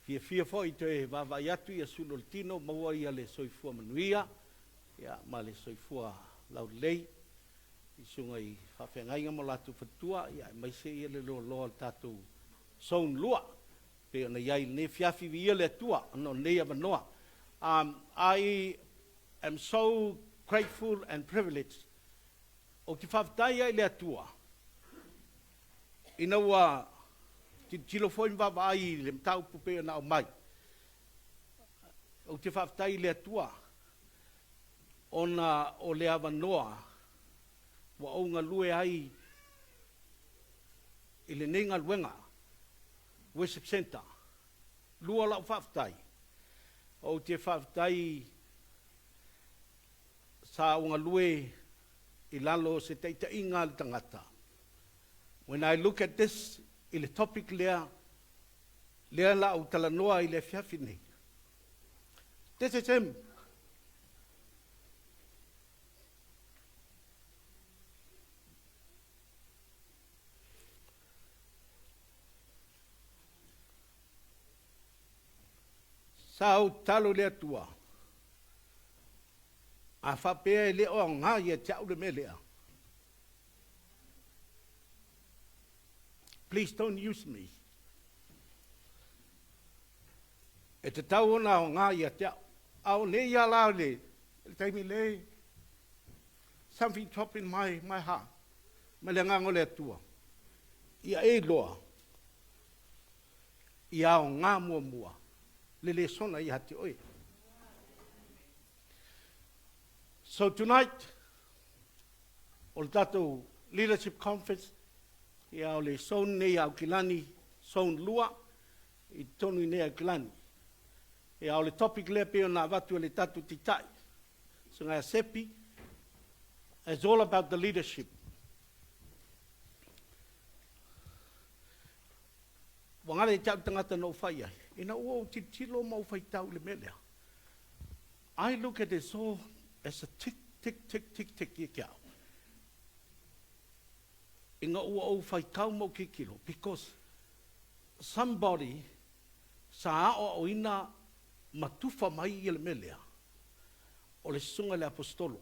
Fiafia foi toe vaavaai atu i sulu o le tino, maua ia le soifua manuia ia, ma le soifua laulelei i susuga i faafeagaiga ma latou faletua, ia, aemaise ia le loaloa o le tatou Zone 2 pei ona i ai i lenei afiafi. Viia le Atua ona o lenei avanoa. I am so grateful and privileged. Ou te faafetai ai i le Atua ina ua tilotilo foi ma vaavaai i le mataupu pei ona aumai. Ou te faafetai i le Atua ona o le avanoa ua ou galue ai i lenei galuega Worship Center. Lua lau faafetai, ou te faafetai sa ou galue i lalo o se taitaiga a le tagata. When I look at this, i le topic lea, lea la ou talanoa i le afiafi nei. This is him. Sa ou tatalo i le Atua, a faapea e le o aoga ia te au le mea lea, please don't use me. E tatau ona aoga ia te au. A o nei ia la le taimi nei, something drop in my heart, ma le agaga o le Atua. Ia e iloa, ia aoga muamua le lesona ia te oe. So tonight, o le tatou leadership conference, ia o le zone nei a Aukilani, zone 2, i totonu i nei Aukilani. Ia o le topic lea pei ona avatu e le tatou taitai, Susuga Sepi, it's all about the leadership. Ua gala ia te au le tagata na ou fai ai, ina ua ou tilotilo ma ou faitau i le mea lea. I look at it all as a tick, tick, tick, tick, tick ia te au. Ina ua ou faitau ma ou tilotilo, because somebody sa aoaoina ma tufa mai ia le mea lea, o le susuga i le Aposetolo.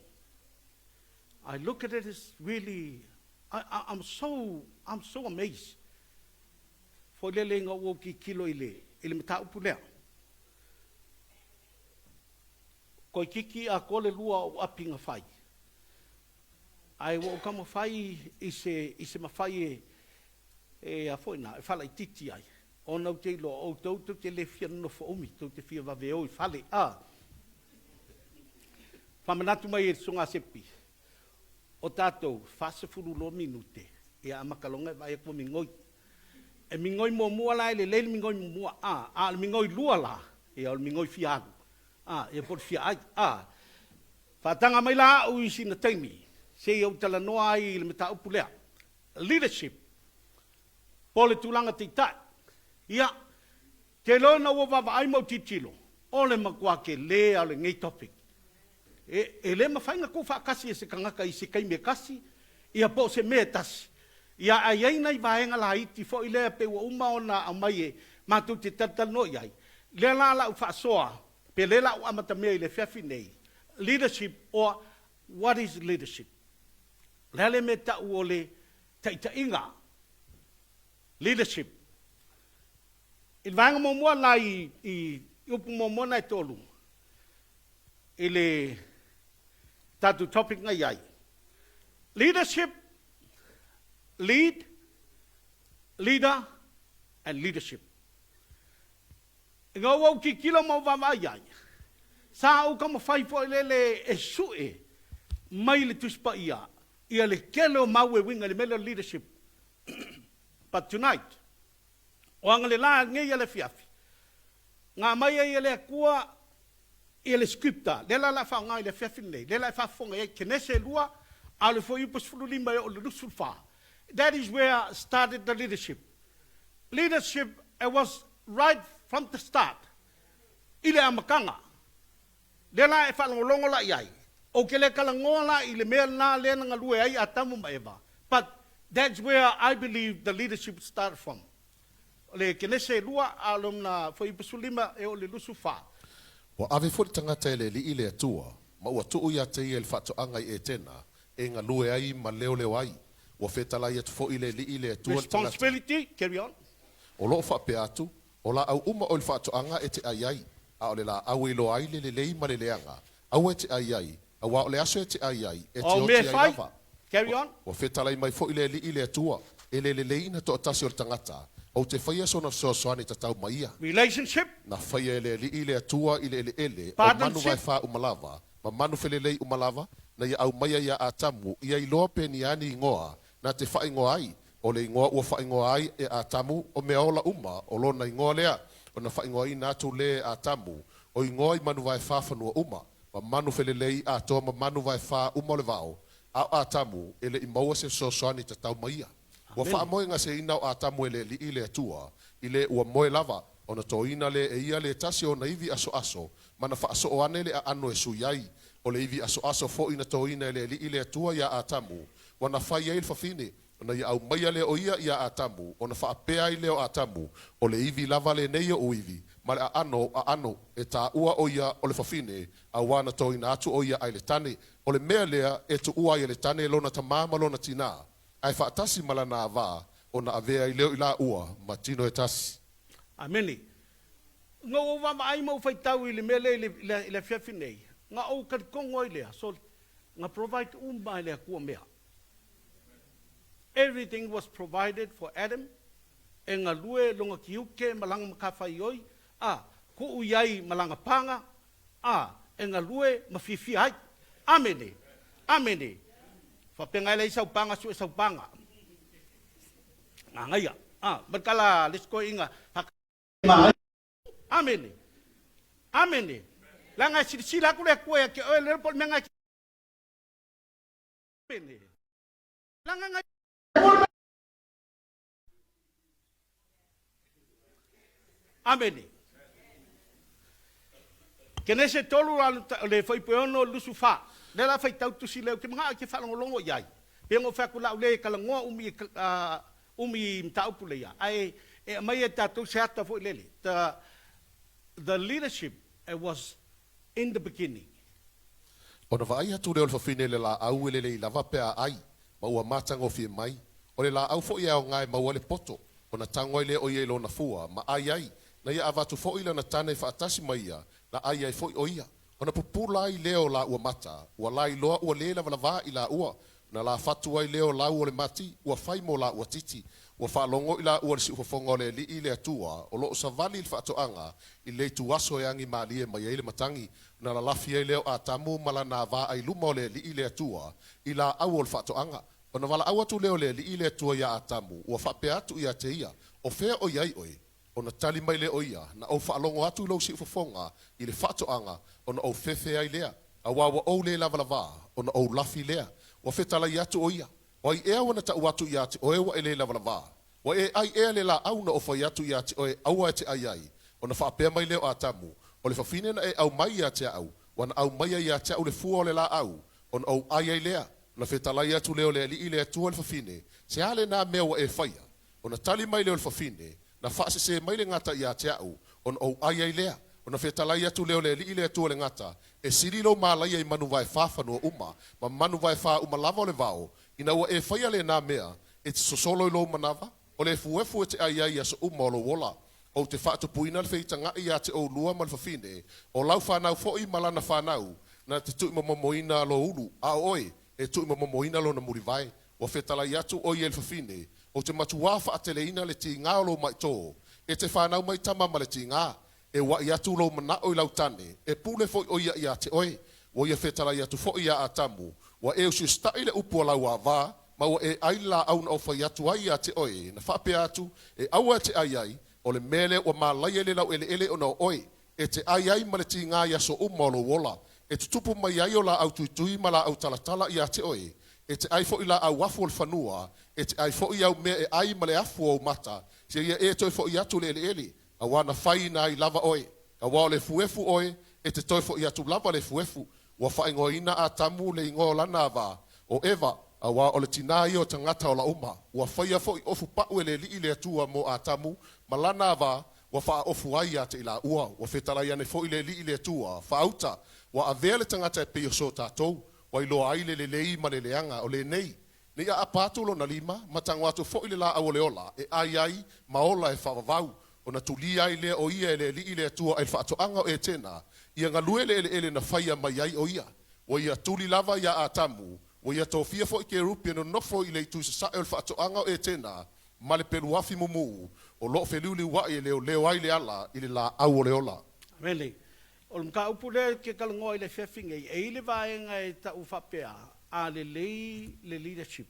I look at it as really, I'm so amazed. Foi lele ina ua ou tilotilo i le mataupu lea. Toeitiiti atoa le lua o api na fai. Ae ua ou taumafai i se mafai e a foi na, e faalaititi ai. Ona ou te iloa, o outou tou te le fia nonofo umi, tou te fia vave o i fale. A. Faamanatu mai e le Susuga Sepi, o tatou 42 minute, ia amata loa ona e vaai atu ua migoi. E migoi muamua la e lelei le migoi muamua, a, a o le migoi lua la, ia o le migoi fia alu, a, ia po o le fia ai, a. Faataga mai la au i sina taimi, se i ou talanoa ai i le mataupu lea. Leadership, po o le tulaga taitai. Ia, te iloa ina ua vaavaai ma ou tilotilo, o le matua tele a o lenei topic. E le mafai ona tuufaatasi e se tagata i se taimi e tasi, ia po o se mea e tasi. Ia ae i ai nai vaega laiti foi lea pe ua uma ona aumai e matou te talatalanoa i ai. Lea la lau faasoa, pe le la ou amatamea i le afiafi nei, leadership or what is leadership? O le a le mea tau o le taitaiga, leadership. I le vaega muamua la i upu muamua na e tolu, i le tatou topic na i ai. Leadership, lead, leader, and leadership. Ina ua ou tilotilo ma ou vaavaai ai, sa ou taumafai foi lele e sue mai le Tusi Paia ia le tele o mau e uiga i le mea lea o leadership. But tonight, o agalelā nei ia le afiafi, na aumai ai e le Atua ia le scripture, lea la o le a faaaoga i le afiafi lenei, lea la e faafofoga i ai, Kenese 2, a o le fuaiupu 15 e oo i le 24. That is where started the leadership. Leadership, it was right from the start. I le amataga. Lea la e faalogologo la i ai. Ou te le talanoa la i le mea la lea na galue ai Atamu ma Eva. But that's where I believe the leadership started from. O le Kenese 2 a o lona fuaiupu 15 e oo i le 24. Ua ave foi le tagata e le Alii le Atua, ma ua tuu ia te ia i le faatoaga i Etena, e galue ai ma leoleo ai. Ua fetalai atu foi le Alii le Atua i le tagata. Responsibility, carry on. O lo o faapea atu, O laau uma o i le faatoaga e te ai ai, a o le laau e iloa ai le lelei ma le leaga, aua e te ai ai, auā o le aso e te ai ai, e te O mea oti e ai fai, lava. carry on. Ua fetalai mai foi le Alii le Atua, E le lelei ina toatasi o le tagata, ou te faia sona fesoasoani tatau ma ia. Relationship, Na faia e le Alii le Atua i le eleele, o manu partnership, vaefā uma lava, ma manu felelei uma lava, na ia aumaia iā Atamu, ia iloa pe ni a ni igoa na te faaigoa ai, o le igoa ua faaigoa ai e Atamu o mea ola uma, o lona igoa lea, ona faaigoaina atu lea e Atamu, o igoa i manu vaefā fanua uma, ma manu felelei atoa ma manu vaefā uma o le vao, a o Atamu e le i maua se fesoasoani tatau ma ia. Ua Amene. faamoegaseina o Atamu e le Alii le Atua, i le ua moe lava, ona toina lea e ia le tasi o ona ivi asoaso, ma na faasoo ane le aano e sui ai. O le ivi asoaso foi na toina e le Alii le Atua iā Atamu, ua na fai ai le fafine, ona ia aumaia lea o ia iā Atamu, ona faapea ai lea o Atamu, O le ivi lava lenei oʻu ivi, ma le aano oʻu aano, e taua o ia o le fafine, auā na toina atu o ia ai le tane. O le mea lea e tuua ai e le tane lona tamā ma lona tinā, ae faatasi ma lana avā, ona avea ai lea o i laua ma tino e tasi. Amene. Na ou vaavaai ma ou faitau i le mea lea i le, i le afiafi nei, na ou talitonu ai lea, so, na provide uma e le Atua mea. Everything was provided for Adam, e galue lona tiute ma lana matafaioi, a, tuu i ai ma lana paga, a, e galue ma fiafia ai. Amene. Amene. Faapena e leai sau paga, sue sau paga. Manaia. A, ma le tala a le isi toeaina, Amene. Amene. Leaga e silasila atu le Atua ia te oe, le iloa po o le mea na e Amene. Leaga na Amene. Kenese 3 o le fuaiupu e 6 24. Lea la faitau tusi lea ou te manao e te faalogologo i ai. Pei ona ou fai atu la au le talanoa umi umi i mataupu lea, ae e aumai e tatou se ata foi lele. The, the leadership was in the beginning. Ona vaai atu lea o le fafine i le laau e lelei lava pe a ai, ma ua matagofie mai, o le laau foi e aoga e maua le poto, ona tago ai lea o ia i lona fua, ma ai ai, na ia avatu foi lana tane faatasi ma ia, na ai ai foi o ia. Ona pupula ai lea o laua mata, ua lailoa ua le lavalavā i laua, ona lafatu ai lea o lau o le mati, ua fai mo laua titi. Ua faalogo i laua le siufofoga o le Alii le Atua, o lo o savali i le faatoaga, i le ituaso e agi malie mai ai le matagi, ona lalafi ai lea o Atamu ma lana avā ai luma o le Alii le Atua, i laau o le faatoaga. Ona valaau atu lea o le Alii le Atua iā Atamu, ua faapea atu ia te ia, O fea o i ai oe? Ona tali mai lea o ia, Na ou faalogo atu i lou siufofoga i le faatoaga, ona ou fefe ai lea, auā ua ou le lavalavā, ona ou lafi lea. Ua fetalai atu o ia, O ai ea ua na tau atu ia te oe ua e le lavalavā? Ua e ai ea le laau na ou fai atu ia te oe aua e te ai ai? Ona faapea mai lea o Atamu, O le fafine na e aumai ia te au, ua na aumaia ia te au le fua o le laau, ona ou ai ai lea. Ona fetalai atu lea o le Alii le Atua i le fafine, Se a lenā mea ua e faia? Ona tali mai lea o le fafine, Na faasesē mai le gata ia te au, ona ou ai ai lea. Ona fetalai atu lea o le Alii le Atua i le gata, E sili lou malaia i manu vaefā fanua uma, ma manu vaefā uma lava o le vao, ina ua e faia lenā mea, e te sosolo i lou manava, o le efuefu e te ai ai i aso uma o lou ola. Ou te faatupuina le feitagaʻi ia te oulua ma le fafine, o lau fanau foi ma lana fanau, na te tuuimomomoina lou ulu, a o oe, e tuuimomomoina lona mulivae. Ua fetalai atu o ia i le fafine, Ou te matuā faateleina le tigā o lou maitō, e te fanau mai tama ma le tigā. E uaʻi atu lou manaʻo i lau tane, e pule foi o ia iā te oe. Ua ia fetalai atu foi iā Atamu, Ua e usiusitaʻi le upu a lau avā, ma ua e ai le laau na ou fai atu ai iā te oe, na faapea atu, E aua e te ai ai, o le mea lea ua malaia i le laueleele ona o oe, e te ai ai ma le tigā i aso uma o lou ola, e tutupu mai ai o laau tuitui ma laau talatala iā te oe, e te ai foi laau afu o le fanua, e te ai foi au mea e ai ma le afu o ou mata, seia e toe foi atu i le eleele, auā na faiina ai lava oe. Auā o le efuefu oe, e te toe foi atu lava le efuefu. Ua faaigoaina Atamu le igoa o lana avā, o Eva, Auā o le tinā ia o tagata ola uma. Ua faia foi ofu pa'u e le Alii le Atua mo Atamu ma lana ava, ua faaofu ai ia te i laua. Ua fetalai ane foi le Alii le Atua, faauta, ua avea le tagata e pei o so tatou, ua iloa ai le lelei ma le leaga o lenei. Ne i aapa atu lona lima, ma tago atu foi le laau o le ola, e ai ai, ma ola e faavavau. Ona tulia ai lea o ia e le Alii le Atua ai le faatoaga o Etena, ia galue le eleele na faia mai ai o ia. Ua ia tuli lava iā Atamu, ua ia tofia foi kerupi e nonofo i le itu i sasae o le faatoaga o Etena, ma le peluafi mumū, o lo o feliuliuai e leoleo ai le ala i le laau o le ola. Amene. O le mataupu lea ou te talanoa i le afiafi nei, e i ai le vaega e tau faapea, a lelei le leadership,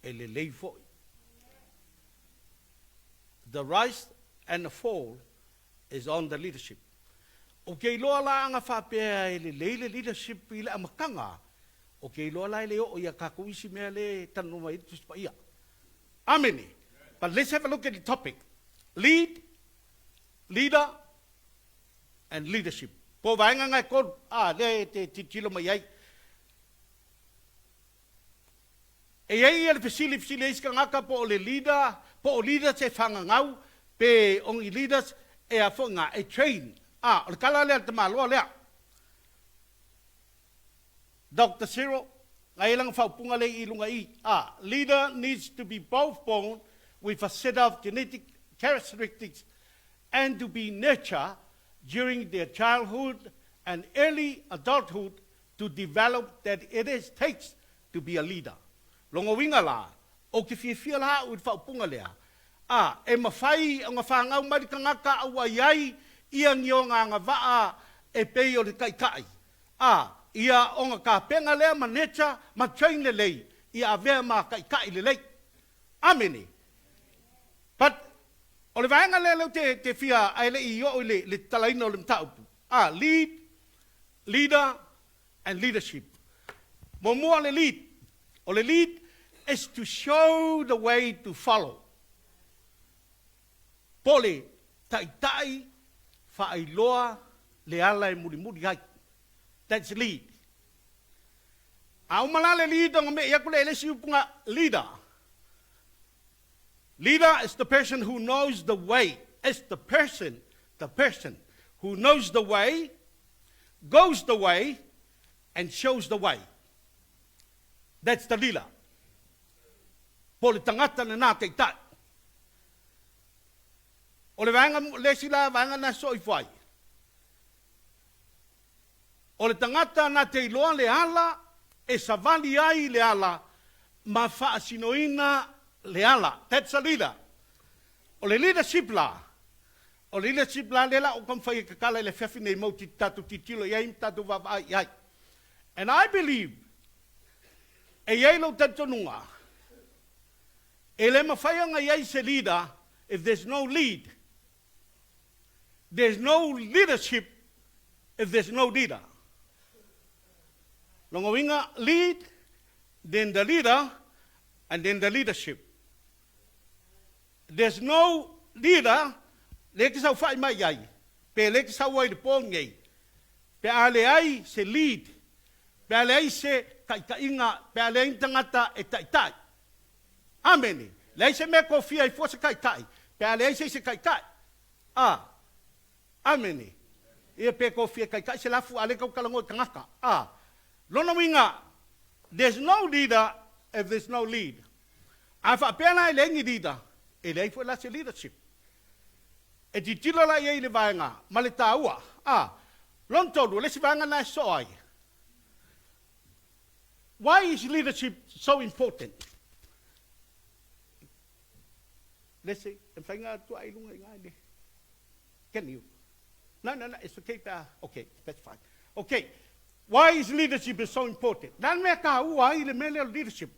e lelei foi. The rise and the fall is on the leadership. Ou te iloa la ana faapea e lelei le leadership i le amataga, ou te iloa la e le oo ia tatou isi mea lea e talanoa mai ai le Tusi Paia. Amene. But let's have a look at the topic. Lead, leader and leadership. Po o vaega na e tolu, a, lea e te tilotilo mai ai. E i ai le fesili e fesili ai isi tagata po o le leader, po o leaders e fagagau, pe o ni leaders e a foi na, e train. A, o le tala lea a le tamaloa lea. Doctor Cyril, na i ai lana faaupuga lea i luga i i, a, leader needs to be both born with a set of genetic characteristics and to be nurtured during their childhood and early adulthood to develop that it is takes to be a leader. Lona uiga la, ou te fiafia la au i le faaupuga lea, a, e mafai ona fanau mai le tagata a ua i ai ia ni ona agavaa e pei o le taitai, a, ia ona tapena lea ma nurture ma train lelei ia avea ma taitai lelei. Amene. But, o le vaega lea lea ou te, te fia, ae le i oo i le, le tatalaina o le mataupu, a, lead, leader and leadership. Muamua le lead. O le lead is to show the way to follow. Po o le taitai faailoa le ala e mulimuli ai. That's lead. A uma la le lead ona me'i atu lea i le isi upuga leader. Leader is the person who knows the way. Is the person, the person who knows the way, goes the way, and shows the way. That's the leader. Po o le tagata lena taitai. O le vaega, le isi la vaega na soo ifo ai. O le tagata na te iloa le ala e savali ai le ala ma faasinoina le ala. That's a leader. O le leadership la, o le leadership la lea la ou taumafai e tatala i le afiafi nei mau tatou tilotilo i ai ma tatou vaavaai i ai. And I believe, e i ai lou talitonuga, e le mafai ona i ai se leader if there's no lead. There's no leadership if there's no leader. Lona uiga, lead, then the leader, and then the leadership. There's no leader, lea e te saofai mai ai, pe lea e te sau ai i le po nei, pe a leai se lead, pe a leai se taitaiga, pe a leai ni tagata e taitai. Amene. Leai se mea e kofia ai fua se taitai, pe a leai se isi e taitai. A. Amene. Ia pe kofia e taitai se lafu a lea tau talanoa i tagata. A. Lona uiga, there's no leader if there's no lead. A faapea la e leai ni leader, e leai foi la se leadership. E tilotilo la i ai i le vaega ma le taua. A. Lona tolu, o le isi vaega lena e sosoo ai. Why is leadership so important? Let's see, e mafai ona tuuai i luga i ina i le, can you? No, no, no, it's okay pe a, okay, that's fine. Okay, why is leadership is so important? Le a le mea e taua ai le mea lea o le leadership?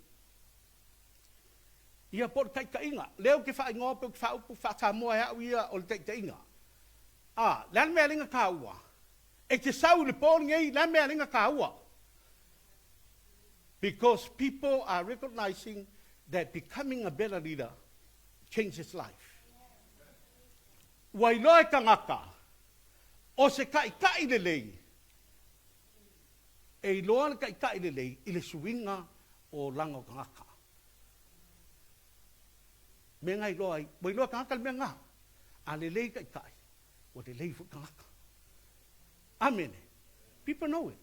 Ia po o le taitaiga. Lea ou te faaigoa pe ou te faaupu faa-Samoa e au ia o le taitaiga. A, le a le mea e ala ai ona taua? E te sau i le po lenei, le a le mea e ala ai ona taua? Because people are recognizing that becoming a better leader changes life. Ua iloa e tagata, o se taitai lelei, e iloa le taitai lelei i le suiga O olaga o tagata. Mea nga iloa ai, ua iloa e tagata le mea nga. A lelei taitai, ua lelei foi tagata. Amene. People know it.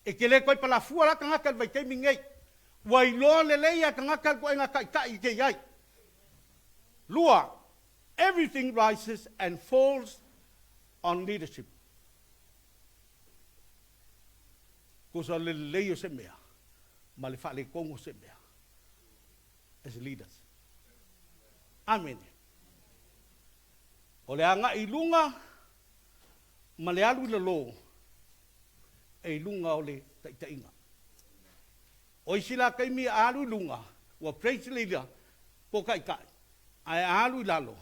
E te le toe palafua la tagata i le vaitaimi lenei. Ua iloa lelei e tagata le ituaiga taitai e te i ai. Lua, everything rises and falls on leadership. Tusa o le lelei o se mea ma le faaletonu o se mea as leaders. Amene. O le agai i luga ma le alu i lalo e i luga o le taitaiga. O isi la taimi a alu i luga, ua praise leader po o taitai, ae a alu i lalo,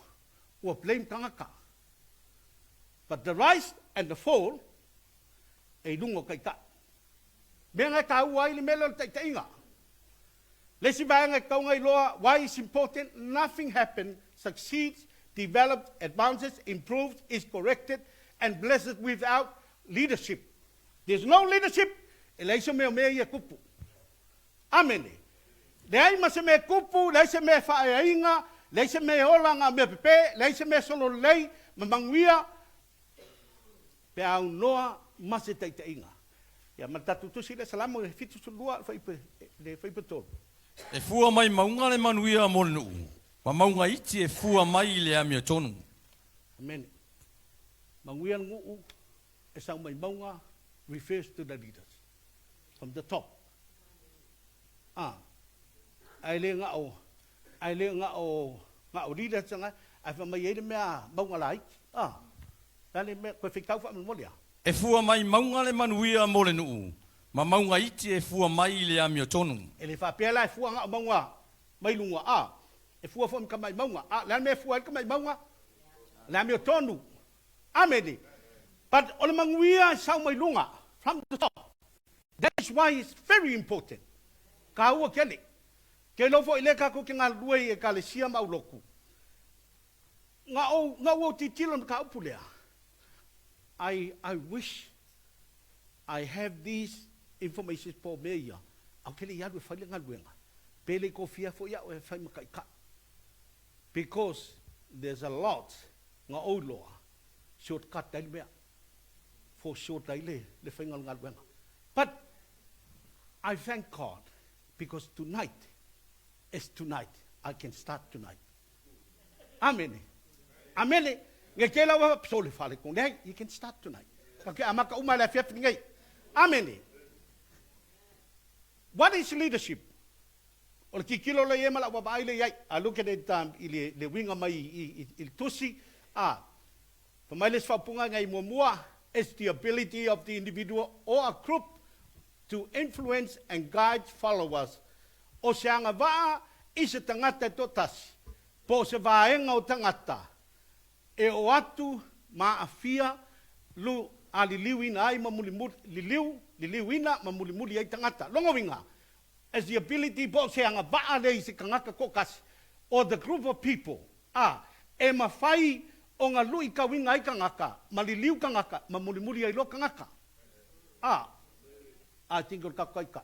ua blame tagata. But the rise and the fall e i luga o taitai. Mea na e taua ai le mea lea o le taitaiga. Le isi vaega e tatau ona iloa, why is important, nothing happen, succeeds, develops, advances, improves, is corrected and blessed without leadership. There's no leadership, e leai se mea o mea ia e tupu. Amene. Leai ma se mea e tupu, leai se mea e faaeaina, leai se mea e ola na o mea pepe, leai se mea e solo lelei ma manuia, pe a aunoa ma se taitaiga. Ia, ma le tatou tusi lea, Salamo 72, le fuaiupu 3. E fua mai mauga le manuia mo le nuu, ma mauga iti e fua mai i le amiotonu. Amene. Manuia le nuu e sau mai mauga refers to the leaders from the top. A, ae le na o, ae le na o, na o leaders nga, ae fai mai ai le mea mauga laiti. A, le a le mea, toe faitau faamolemole a. E fua mai mauga le manuia mo le nuu, ma mauga iti e fua mai i le amiotonu. E le faapea la e fua na o mauga mai luga, a, e fua foi ma tamai mauga. A, le a le mea e fua ai le tamai mauga? Le amiotonu. Amene. But o le manuia e sau mai luga, from the top. That is why it's very important. Taua tele. Ke iloa foi lea tatou te galulue i Ekalesia ma aulotu. Na ou, na ou tilotilo i le mataupu lea, I, I wish I have these informations po o mea ia, ae ou te le i alu e fai le galuega, pe le i tofia foi au e fai ma taitai. Because there's a lot na ou iloa, shortcut ai le mea, for short ai le, le faiga o le galuega. But I thank God because tonight is tonight. I can start tonight. Amene. Amene. Nge ke lau wa so le fale ko nei, you can start tonight. Ka ke amata uma le afiafi nei. Amene. What is leadership? O le tilotilo lea i ai ma lau vaavaai lea i ai. I look at it um, i le, le uiga mai i, i, i le tusi. A, fai mai le isi faaupuga ngai muamua, is the ability of the individual or a group to influence and guide followers. O se agavaa i se tagata e toatasi, po o se vaega o tagata e oo atu ma aafia lu a liliuina ai ma mulimuli, liliu, liliuina ma mulimuli ai tagata. Lona uiga, as the ability po o se agavaa lea i se tagata toatasi or the group of people, a, e mafai ona luitauina ai tagata ma liliu tagata ma mulimuli ai loa tagata. A, I think o le tatou Taitai,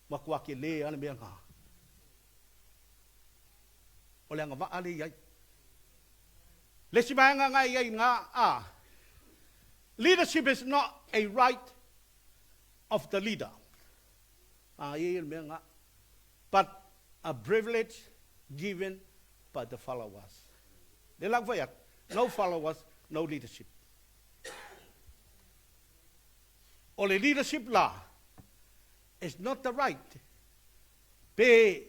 matua tele lava le mea lena. O le agavaa lea e i ai. Le isi vaega na e i ai i ina, a, leadership is not a right of the leader. A i ai le mea lena. But a privilege given by the followers. Lea la ua fai atu, no followers, no leadership. O le leadership la, is not the right. Pe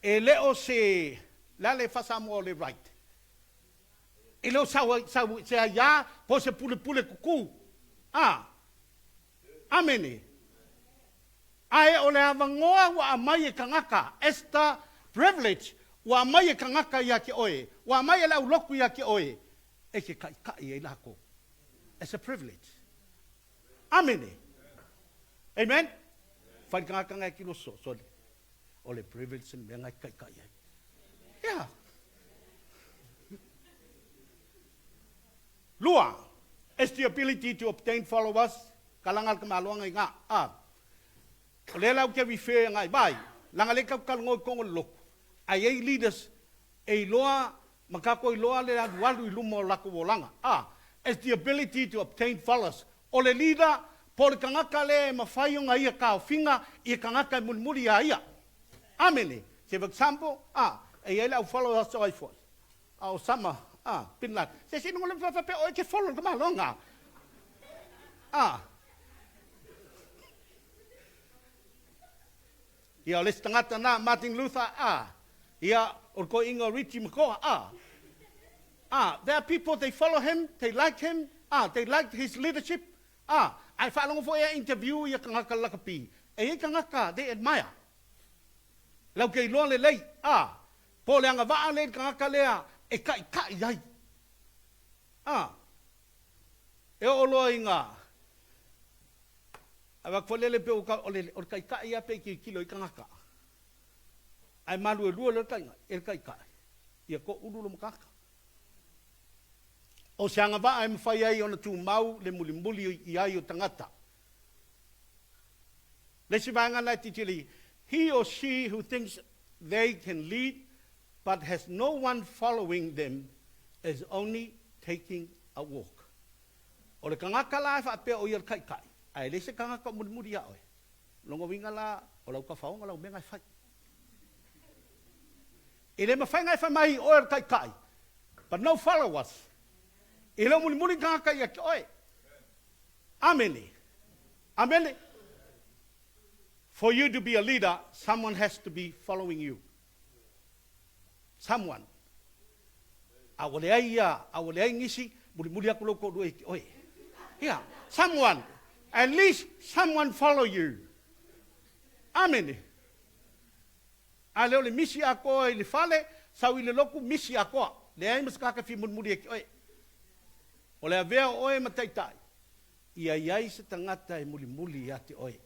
e le o se, le a le faa-Samoa o le right? E le o sau, sau se aiā po o se pulepule kukū. A, Amene. Ae o le avanoa ua aumai e tagata, as the privilege ua aumai e tagata ia te oe, ua aumai e le aulotu ia te oe, e te taitai ai lakou. As a privilege. Amene. Amen. Fai le tagata ngai kilo so, sorry. O le privilege le mea ngai taitai ai. Yeah. Lua, is the ability to obtain followers, ka langa le tamaloaga i ga, a. O lea la ou te refer agai vai, leaga lea tatou te talanoa i totonu o le lotu, ae i ai leaders e iloa ma tatou iloa le alualu i luma o latou olaga. A, as the ability to obtain followers. O le leader po o le tagata lea e mafai ona ia taofiga i tagata e mulimuli ia ia. Amene. Se for example, a, e i ai le au followers o ai foi? A Osama, a, Bin Laden. Se se iloga le faapea o e te follow le tamaloga. A. Ia, o le isi tagata na, Martin Luther, a. Ia, o le toeaina o Richie McCaw, a. A, there are people, they follow him, they like him, a, they like his leadership, a. Ae faalogo foi e interview ia tagata lakapi. E i ai tagata, they admire. Lau te iloa lelei, a. Po o le agavaa lea i le tagata lea e taʻitaʻi ai. A, e oo loa ina avatu foi lele pei o le taʻitaʻi lava pei e tilotilo ai tagata. Ae maluelue loa le taʻitaʻi, ia toʻulu loma tagata. O se agavaa e mafai ai ona tumau le mulimuli i ai o tagata. Le isi vaega lena e tilotilo i, he or she who thinks they can lead but has no one following them is only taking a walk. O le tagata la e faapea o ia le taitai, ae leai se tagata o mulimuli ia oe, lona uiga la o lau tafaoga lau mea e fai. E le mafai ona e fai mai oe o le taitai, but no followers. E le o mulimuli tagata ia te oe. Amene. Amene. For you to be a leader, someone has to be following you. Someone. A ua leai ia, a ua leai nisi, mulimuli atu lou toalua ia te oe. Ia, someone, at least someone follow you. Amene. A le o le misi atoa i le fale, sau i le lotu, misi atoa. Leai ma se tagata e fia mulimuli ia te oe. O le avea o oe ma taitai, ia i ai se tagata e mulimuli ia te oe.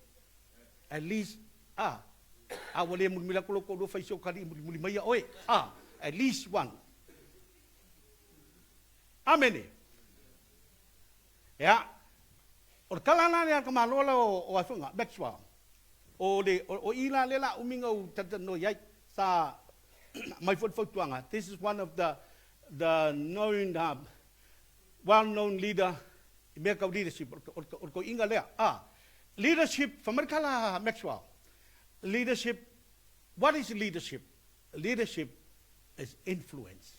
At least, a, a ua le mulimuli atu lou toalua fai si ou kalii mulimuli mai ia oe. A, at least one. Amene. Ia, o le tala la lea a le tamaloa la o a foi Maxwell. O le, o, o i la lea la umi na ou talatalanoa i ai. Sa aumai foi le fautuaga. This is one of the, the known, well known leader i mea tau leadership, o le toeaina lea. A, leadership, fai mai le tala a Maxwell, leadership, what is leadership? Leadership is influence.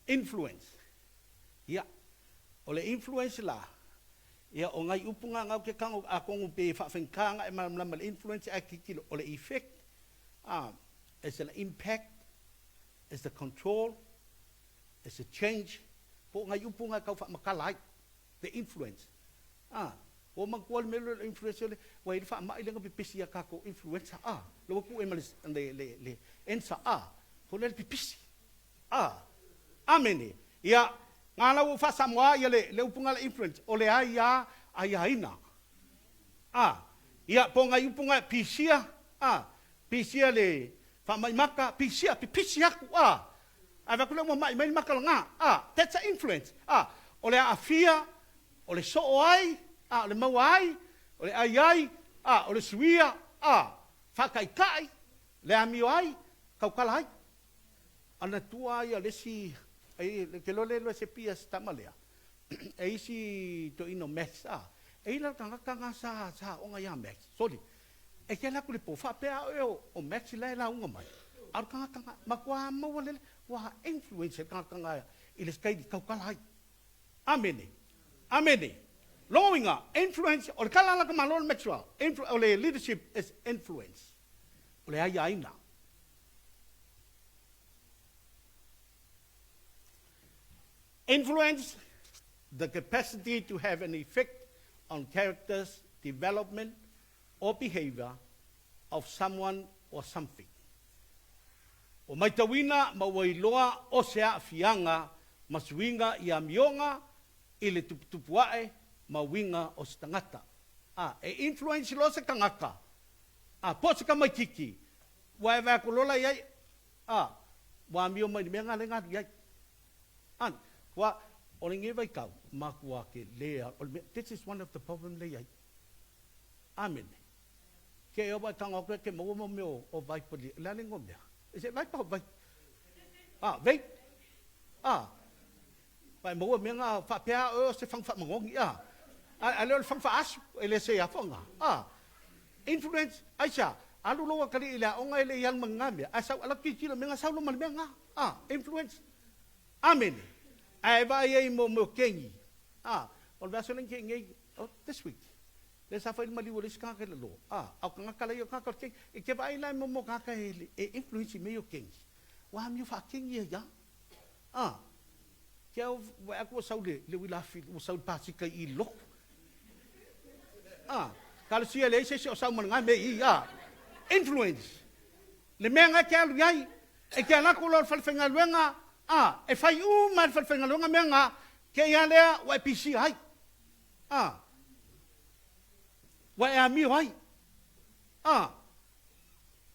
Influence. Ia, o le influence la, ia o nai upu na nau ke kago atonu pe faafaigata ona e malamalama i le influence ae tilotilo, o le effect, a, it's an impact, it's the control, it's a change, po o nai upu na e tau faamatala ai, the influence. A, ua manatua le mea lea o le influence le, ua i ai le faamai lea na pipisi ia tatou influenza a, lea ua tuu ai ma le, le, le, le ensa a, foi lea le pipisi. A, amene. Ia, nga la ua ou faasamoa ia le, le upu nga le influence, o le aia aiaina. A, ia, po o nai upu nga pisia, a, pisia le faamai maka, pisia, pipisi aku, a, ae vaai atu lea ua mai mai le maka laga, a, that's a influence, a, o le aafia, o le soo ai, a, o le maua ai, o le ai ai, a, o le suia, a, faataitai, le amio ai, tautala ai. Ana tua ia le isi, ai, ke loa le loa se pia se tama lea, e isi toeaina o Max, a, e i la le tagata na sa, sa aoga ia Max, soli, e te alu atu i le po, faapea a oe o, o Max la e lauga mai, a o le tagata na, matua maua lele, ua influence le tagata na i le sikaili tautala ai. Amene. Amene. Lona uiga, influence, o le tala a la ka Malo le Maxwell, influ, o le leadership is influence. O le aiaina. Influence, the capacity to have an effect on characters, development or behavior of someone or something. Ua maitauina ma ua iloa o se aafiaga ma suiga i amioga i le tuputupu ae ma uiga o se tagata. A, e influence loa se tagata, a, po o se tamaititi, ua e vae atu loa la i ai, a, ua amio mai i le mea lena lea na alu i ai. An, kua, o lenei vaitau, matua ke le, o le mea, this is one of the problem lea i ai. Amene. Ke e owa e tanga koe ke maua mo mea o Viper li. Le ale ngo mea. Is it Viper or Vape? Ah, vape. Ah. Vai maua mea ngā whaapea o se whang whamangongi. Ah. A, a leo le whang whaasu, e le se afonga. Ah. Influence, aisa, alu loa kali i le aonga e le i alu ma ngā mea. A sau ala kikilo me ngā saulo ma le mea ngā. Ah, influence. Amene. Ae vaai ai mo mea o kengi. Ah, o le vea ke ngei, oh, this week. Le sa fai le maliu o le isi kangaka i lalo. Ah, a o kangaka la ia o kangaka o le kengi. E ke vaai la mo mo kangaka e, e influence i mea o kengi. Ua amio whaakengi ia ia. Ah, ke au vaai aku ua sau le, le uila afi, ua sau le pasika i loku. Ah, kalosia le isi isi o sau ma le ngai me i, ah. Influence. Le mea ngai ke alu iai, e ke alako loa le falefaigaluega, a, e fai uma e le falefaigaluega mea nga, ke ia lea ua e pisia ai. A, ua e amio ai. A,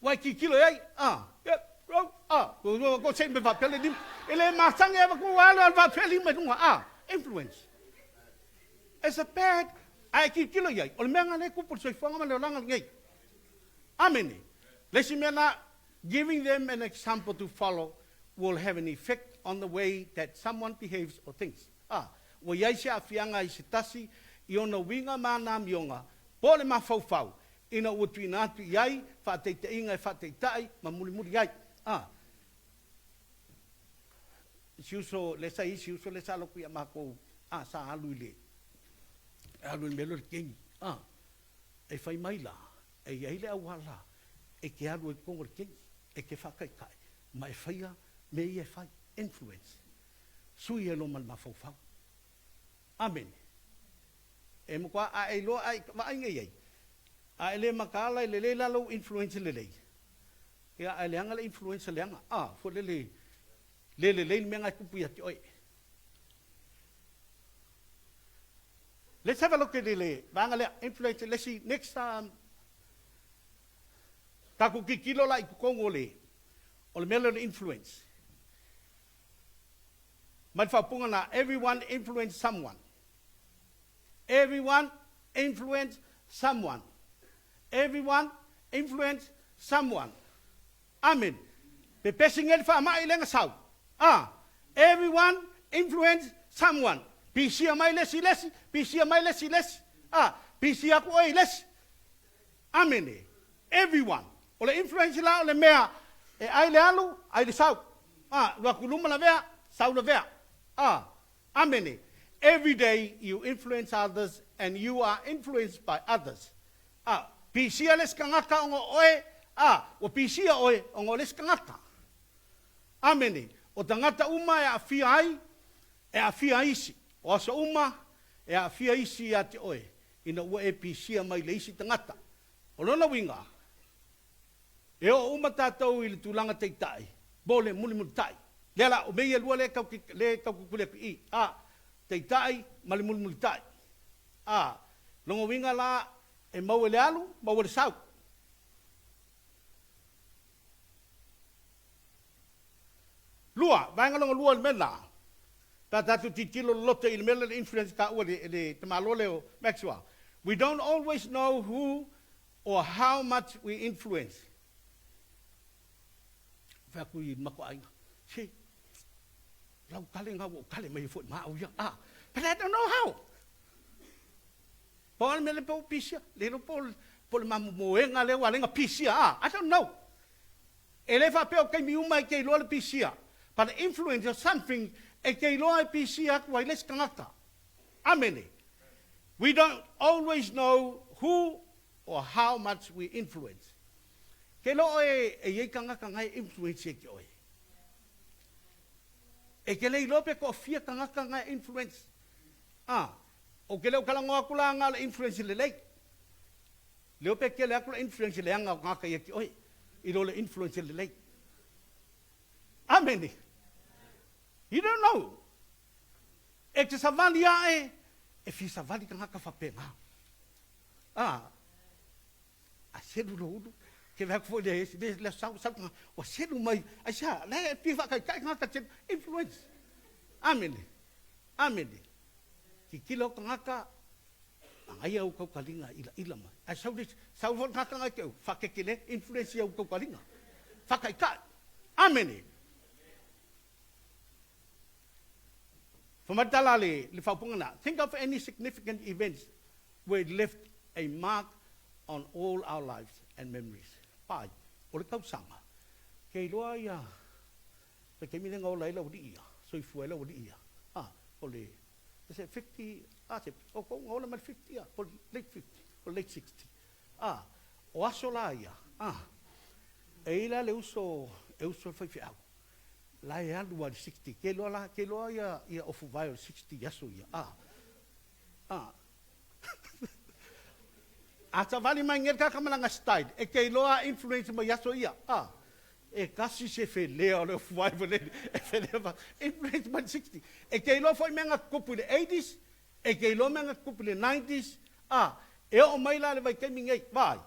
ua e tilotilo i ai, a, ia, au, a, ko se me faapea le lima. E le matangi ava ku alu alu faapea lima i luga, a, influence. It's a bad, a e tilotilo i ai, o le mea nga le kupu le soifuaga ma le olaga lenei. Amene. Le isi mea la, giving them an example to follow will have an effect on the way that someone behaves or thinks. A, ua i ai se aafiaga i se tasi i ona uiga ma ana amioga, po o le mafaufau, ina ua tuuina atu i ai faataitaiga e faataitai ma mulimuli ai. A, si uso, le sa i si uso le sa loku ia makou, a, sa alu i le, alu i le mea lea o le kengi. A, e fai mai la, e i ai le auala e ke alu ai i totonu o le kengi, e ke faataitai, ma e faia mea ia e fai, influence. Sui ai loa ma le mafaufau. Amene. E matua ae loa ae vaaiga i ai. A e le mataala e lelei la lou influence lelei. Ia, ae leaga le influence leaga. A, foi lele, le lelei le mea na e tupu ia te oe. Let's have a look at le vaega lea, influence, let's see, next, tatou tilotilo la i totonu o le, o le mea lea o le influence. Mai le faaupuga na, everyone influence someone. Everyone influence someone. Everyone influence someone. Amen. Pepesi nei le faamai lea na sau. A. Everyone influence someone. Pisia mai le isi i le isi, pisia mai le isi i le isi. A. Pisia aku oe i le isi. Amene. Everyone. O le influence la o le mea e ai le alu, ai le sau. A. Alu atu i luma lavea, sau lavea. A. Amene. Every day you influence others and you are influenced by others. A, pisia le isi tagata ona o oe, a, ua pisia oe ona o le isi tagata. Amene. O tagata uma e aafia ai, e aafia ai isi. O aso uma e aafia isi ia te oe, ina ua e pisia mai le isi tagata. O lona uiga, e oo uma tatou i le tulaga taitai, mo le mulimulitai. Lea la, o mea ia e lua lea e tau, lea e tau kukuli atu i i, a, taitai ma le mulimulitai. A, lona uiga la, e maua i le alu, maua i le sau. Lua, vaega lona lua o le mea lena, pe a tatou tilotilo loloto i le mea lea o le influence taua e le tamaloa lea o Maxwell. We don't always know who or how much we influence. Fai atu i le matou aiga, se, lau tale na ua ou tale mai ai foi ma au ia. Ah, but I don't know how. Pau le mea lea pe ua pisia, le iloa po o le mamomoega lea ua ala ai ona pisia, ah, I don't know. E le faapea o taimi uma e te iloa le pisia, but the influence of something e te iloa e pisia atu ai le isi tagata. Amene. We don't always know who or how much we influence. Ke iloa oe e i ai tagata na e influence ia te oe. E te le iloa pe toafia tagata na e influence. Ah, ou te le o talanoa atu la na o le influence lelei. Leo pe tele atu le influence leaga o tagata ia te oe i lo le influence lelei. Amene. You don't know. E te savali ae, e fia savali tagata faapena. Ah, a selu lo ulu, ke vea atu foi le le le sau sau tagata, ua selu mai, aisea, la e fia faataitai tagata selu, influence. Amene. Amene. Tilotilo tagata, Agaia ou kaukaliga ilaila mai. Ae sau le isi, sau foi le tagata ia te oe, faakekele, influence i au kaukaliga. Faataitai. Amene. Fai mai le tala a le, le faaupuga lena, Think of any significant events where it left a mark on all our lives and memories. Pai, o le tausaga, ke iloa ia le taimi lea na ola ai le aualii ia, soifua ai le aualii ia, a, o le, is it 50, a, se, o kou na ola mai le 50 ia, po o le late 50, po o le late 60. A, o aso la ia, a, e i ai la le uso, e uso le faifeau, la e alu lava i le 60, ke iloa la, ke iloa ia, ia ofu vae o le 60 i aso ia, a, a, A savali mai nei le tagata ma lana style, e te iloa a influence mai aso ia. A, e tasi se felea o le ofuvae valele, e felea va, influence mai le 60. E te iloa foi mea na tutupu i le eighties, e te iloa mea na tutupu i le nineties, a, e oo mai la le vaitaimi nei, vaai,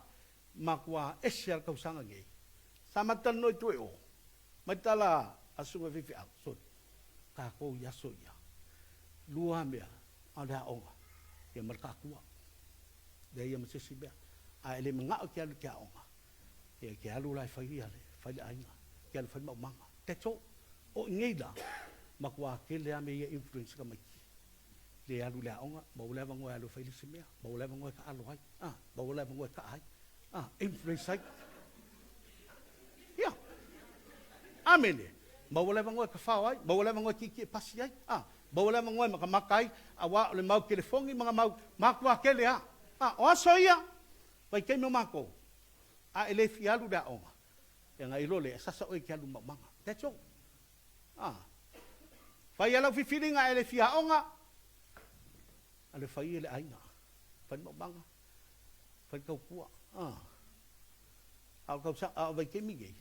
matua ese lava le tausaga nei. Sa matou talanoa i tua i o, mai tala a Susuga Faifeau, sorry, tatou i aso ia, lua mea, a o le aoga, ia ma le taatua. Leai ia ma se isi mea. A e le manao e te alu i te aoga, ia e te alu la e fai ia le, fai le aiga, e te alu e fai le maumaga. That's all. O i nei la, matua tele lava mea ia e influence tamaiti. Le alu i le aoga, maua le avanoa e alu e fai le isi mea, maua le avanoa e taalo ai, a, maua le avanoa e kaa ai, a, influence ai. Ia. Amene. Maua le avanoa e tafao ai, maua le avanoa e tietie pasi ai, a, maua le avanoa e matamata ai, auā o le mau telefoni ma na mau matua tele a. A, o aso ia, vaitaimi o matou, a e le fia alu i le aoga, ia na iloa lea, e sasa oe e te alu i maumaga. That's all. A. Fai a lau filifiliga e le fia aoga, alu e fai e le aiga. Fai le maumaga, fai le tautua. A. A o tausaga, a o vaitaimi nei,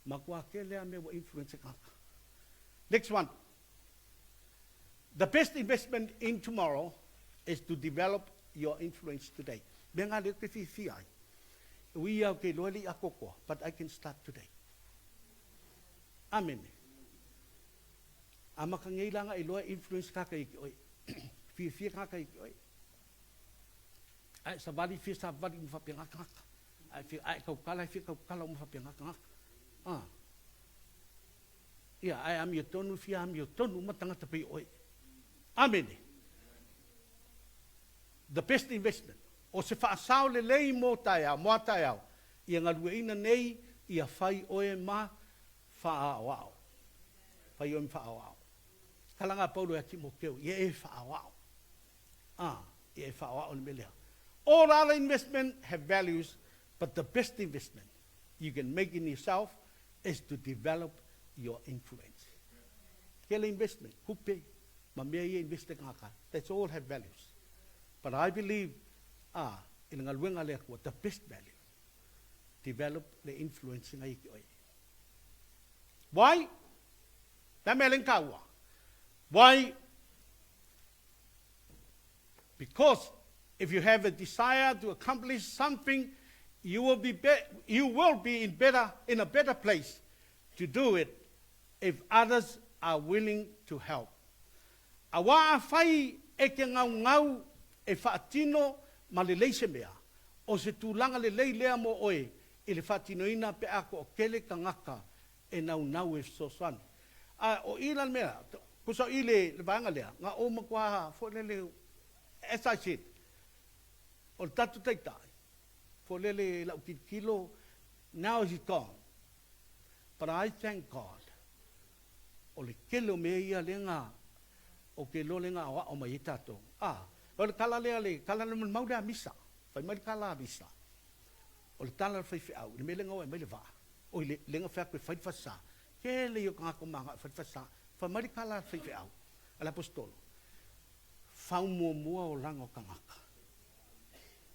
matua tele lava mea ua influence e tagata. Next one. The best investment in tomorrow is to develop your influence today. Mea nga lea ou te fiafia ai. E ui au ke iloa e le i atoatoa, but I can start today. Amene. Amata nei la na iloa e influence tagata ia te oe. Fiafia tagata ia te oe. Ae savali fia savali uma faapena tagata. Ae fia ae tautala e fia tautala uma faapena tagata. Ah. Ia, ae amiotonu fia amiotonu uma tagata pei o oe. Amene. The best investment. O se faasao lelei mo taeao, mo a taeao, ia galueina nei ia fai oe ma faaaoao. Fai oe ma faaaoao. Tala a Paulo ia Timoteo, ia e faaaoao. Ah, ia e faaaoao le mea lea. All other investment have values, but the best investment you can make in yourself is to develop your influence. Kele investment, kupe, ma mea ia invest e tagata, that's all have values. But I believe, ah, i le galuega a le Atua, the best value, develop le influence nga ia ki oe. Why? Le a mea le taua? Why? Because if you have a desire to accomplish something, you will be, be you will be in, better, in a better place to do it if others are willing to help. Auā afai e te ngaungau e faatino ma lelei se mea, o se tulaga lelei lea mo oe i le faatinoina pe a toatele tagata e naunau e fesoasoani. A o i la le mea, tusa o i le vaega lea, na ou matua foi lele, as I said, o le tatou Taitai, foi lele i lau tilotilo, now he's gone, but I thank God, o le tele o mea ia lea na, ou te iloa lea na aoao mai ai tatou. A, o le tala lea, le tala lea mau lea a Misa, fai mai le tala a Misa, o le tala a le faifeau, i le mea lea na o ai mai le vaa, oi le, lea na fai atu e fai le falesa, tele ia o tagata o magao e fai le falesa, fai mai le tala a le faifeau, a le Aposetolo, fau muamua olaga o tagata,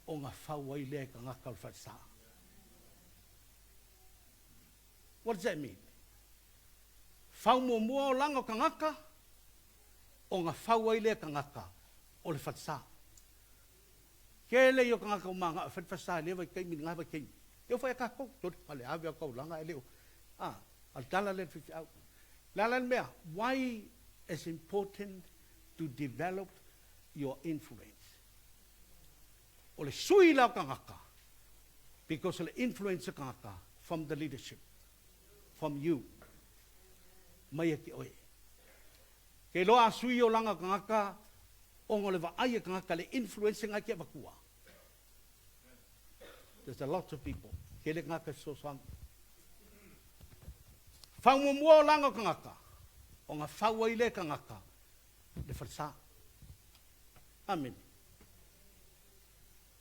ona fau ai lea e tagata o le falesa. What does that mean? Fau muamua olaga o tagata, ona fau ai lea e tagata o le falesa. Tele ia o tagata ua manao e fai le falesa i lea vaitaimi i lena vaitaimi. E oo foi ia tatou, toli fale ave au taulaga e le o, a, a o le tala lea a le faifeau. O le a la le mea? Why is important to develop your influence? O le sui la o tagata because o le influence o tagata from the leadership, from you, mai ia te oe. Ke iloa a sui olaga o tagata ona o le vaai a tagata le influence na e te avatua. There's a lot of people. Tele tagata e fesoasoani. Fau muamua olaga o tagata ona fau ai lea e tagata le falesa. Amene.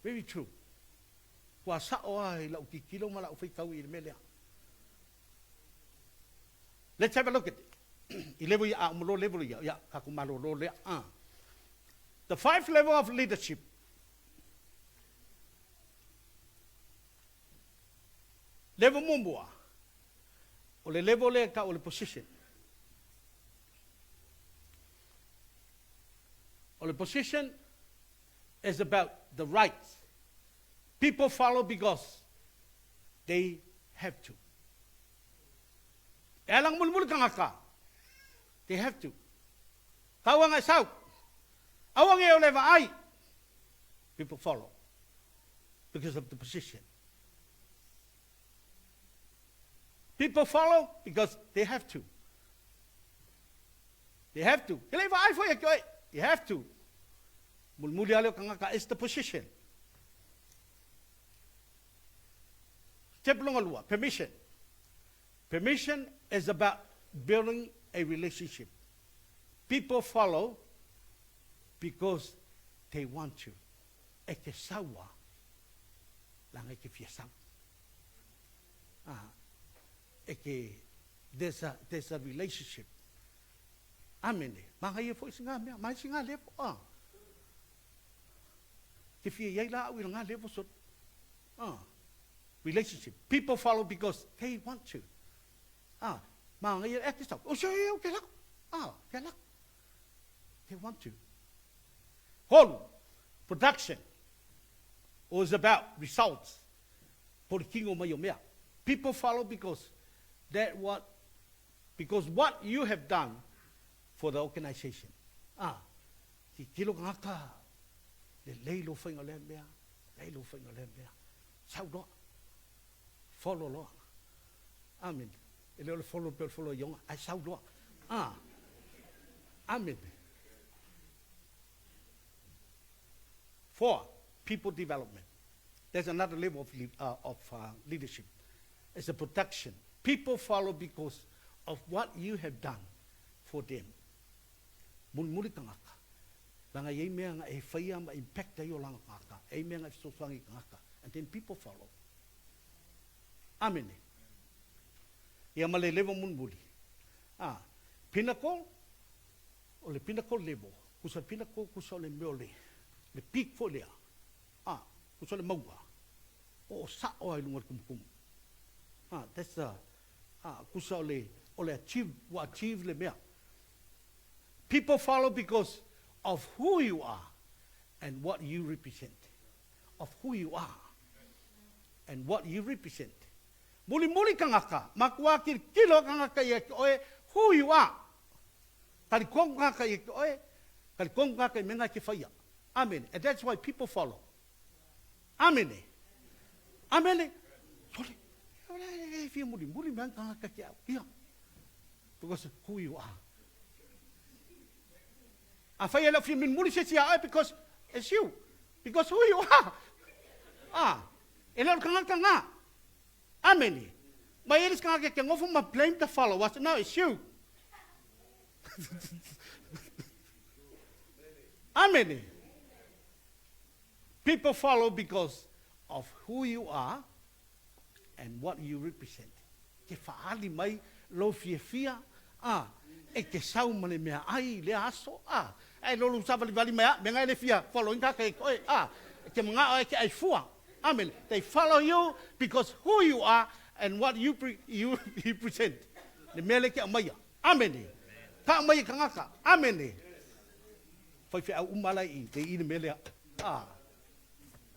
Very true. Ua sao lava i lau tilotilo ma lau faitau i le mea lea. Let's have a look at it. I level ia, a uma loa level ia, ia, tatou malolo lea. Ah. The five level of leadership. Level muamua, o le level lea e tau o le position. O le position is about the rights. People follow because they have to. E ala mulimuli tagata, they have to. Tauanga e sau, aua ne o le vaai, people follow because of the position. People follow because they have to. They have to. Ke le vaai foi e ke oe. You have to. Mulimuli ale o tagata is the position. Step lona lua, permission. Permission is about building a relationship. People follow because they want to. E te saua, leaga e te fia sau. Ah, e te, there's a, there's a relationship. Amene. Magaia foi se ngā mea, mai se ngā lepo. Ah. Te fia iai la au i ngā lepo so. Ah. Relationship. People follow because they want to. Ah, magaia e te sau. O se e o ke lako. Ah, ke lako. They want to. Holu, production was about results. Po le kino mai o mea. People follow because that what because what you have done for the organization. Ah, tilotilo tagata, lelei lou faiga o lea mea, lelei lou faiga o lea mea. Sau loa. Follow loa. Amen. E le o le follow pe o le follow ioga, ae sau loa. Ah. Amen. Four, people development. There's another level of, of leadership. It's a production. People follow because of what you have done for them. Mulimuli tagata. Leaga e i ai mea na e faia ma impact ai olaga tagata. E i ai mea na e fesoasoani i tagata. And then people follow. Amene. Ia ma le level mulimuli. Ah, pinnacle, o le pinnacle level. Kusa pinnacle, kusa o le mea o le, le peak foi lea. Ah, kusa o le mauga. O o sao ai i luga o le kumukumu. Ah, that's the, ah, kusa o le, o le achieve, ua achieve le mea. People follow because of who you are and what you represent. Of who you are and what you represent. Mulimuli tagata, matua tilotilo tagata ia te oe, who you are. Talikonu tagata ia te oe, talikonu tagata i mea na e te faia. Amene. And that's why people follow. Amene. Amene. Sole. E fia mulimuli mea tagata ki au. Ia. Because who you are. Afai e le o fia mulimuli se isi ia oe because it's you. Because who you are. Ah. E le o le tagata na. Amene. Mai e le isi tagata ke nofo ma blame the followers. No, it's you. Amene. People follow because of who you are and what you represent. Ke fa'ali mai lou fiafia, a, e te sau ma le meaai i lea aso, a, ae lo lou savalivali mai a, mea na e le fia follow ina ka e oe, a, e te mana'o e te ai fua. Amene. They follow you because who you are and what you, pre, you, you present. Le mea le te aumaia. Amene. Ka aumaia i tagata. Amene. Faifeau uma la i te i le mea lea. Ah.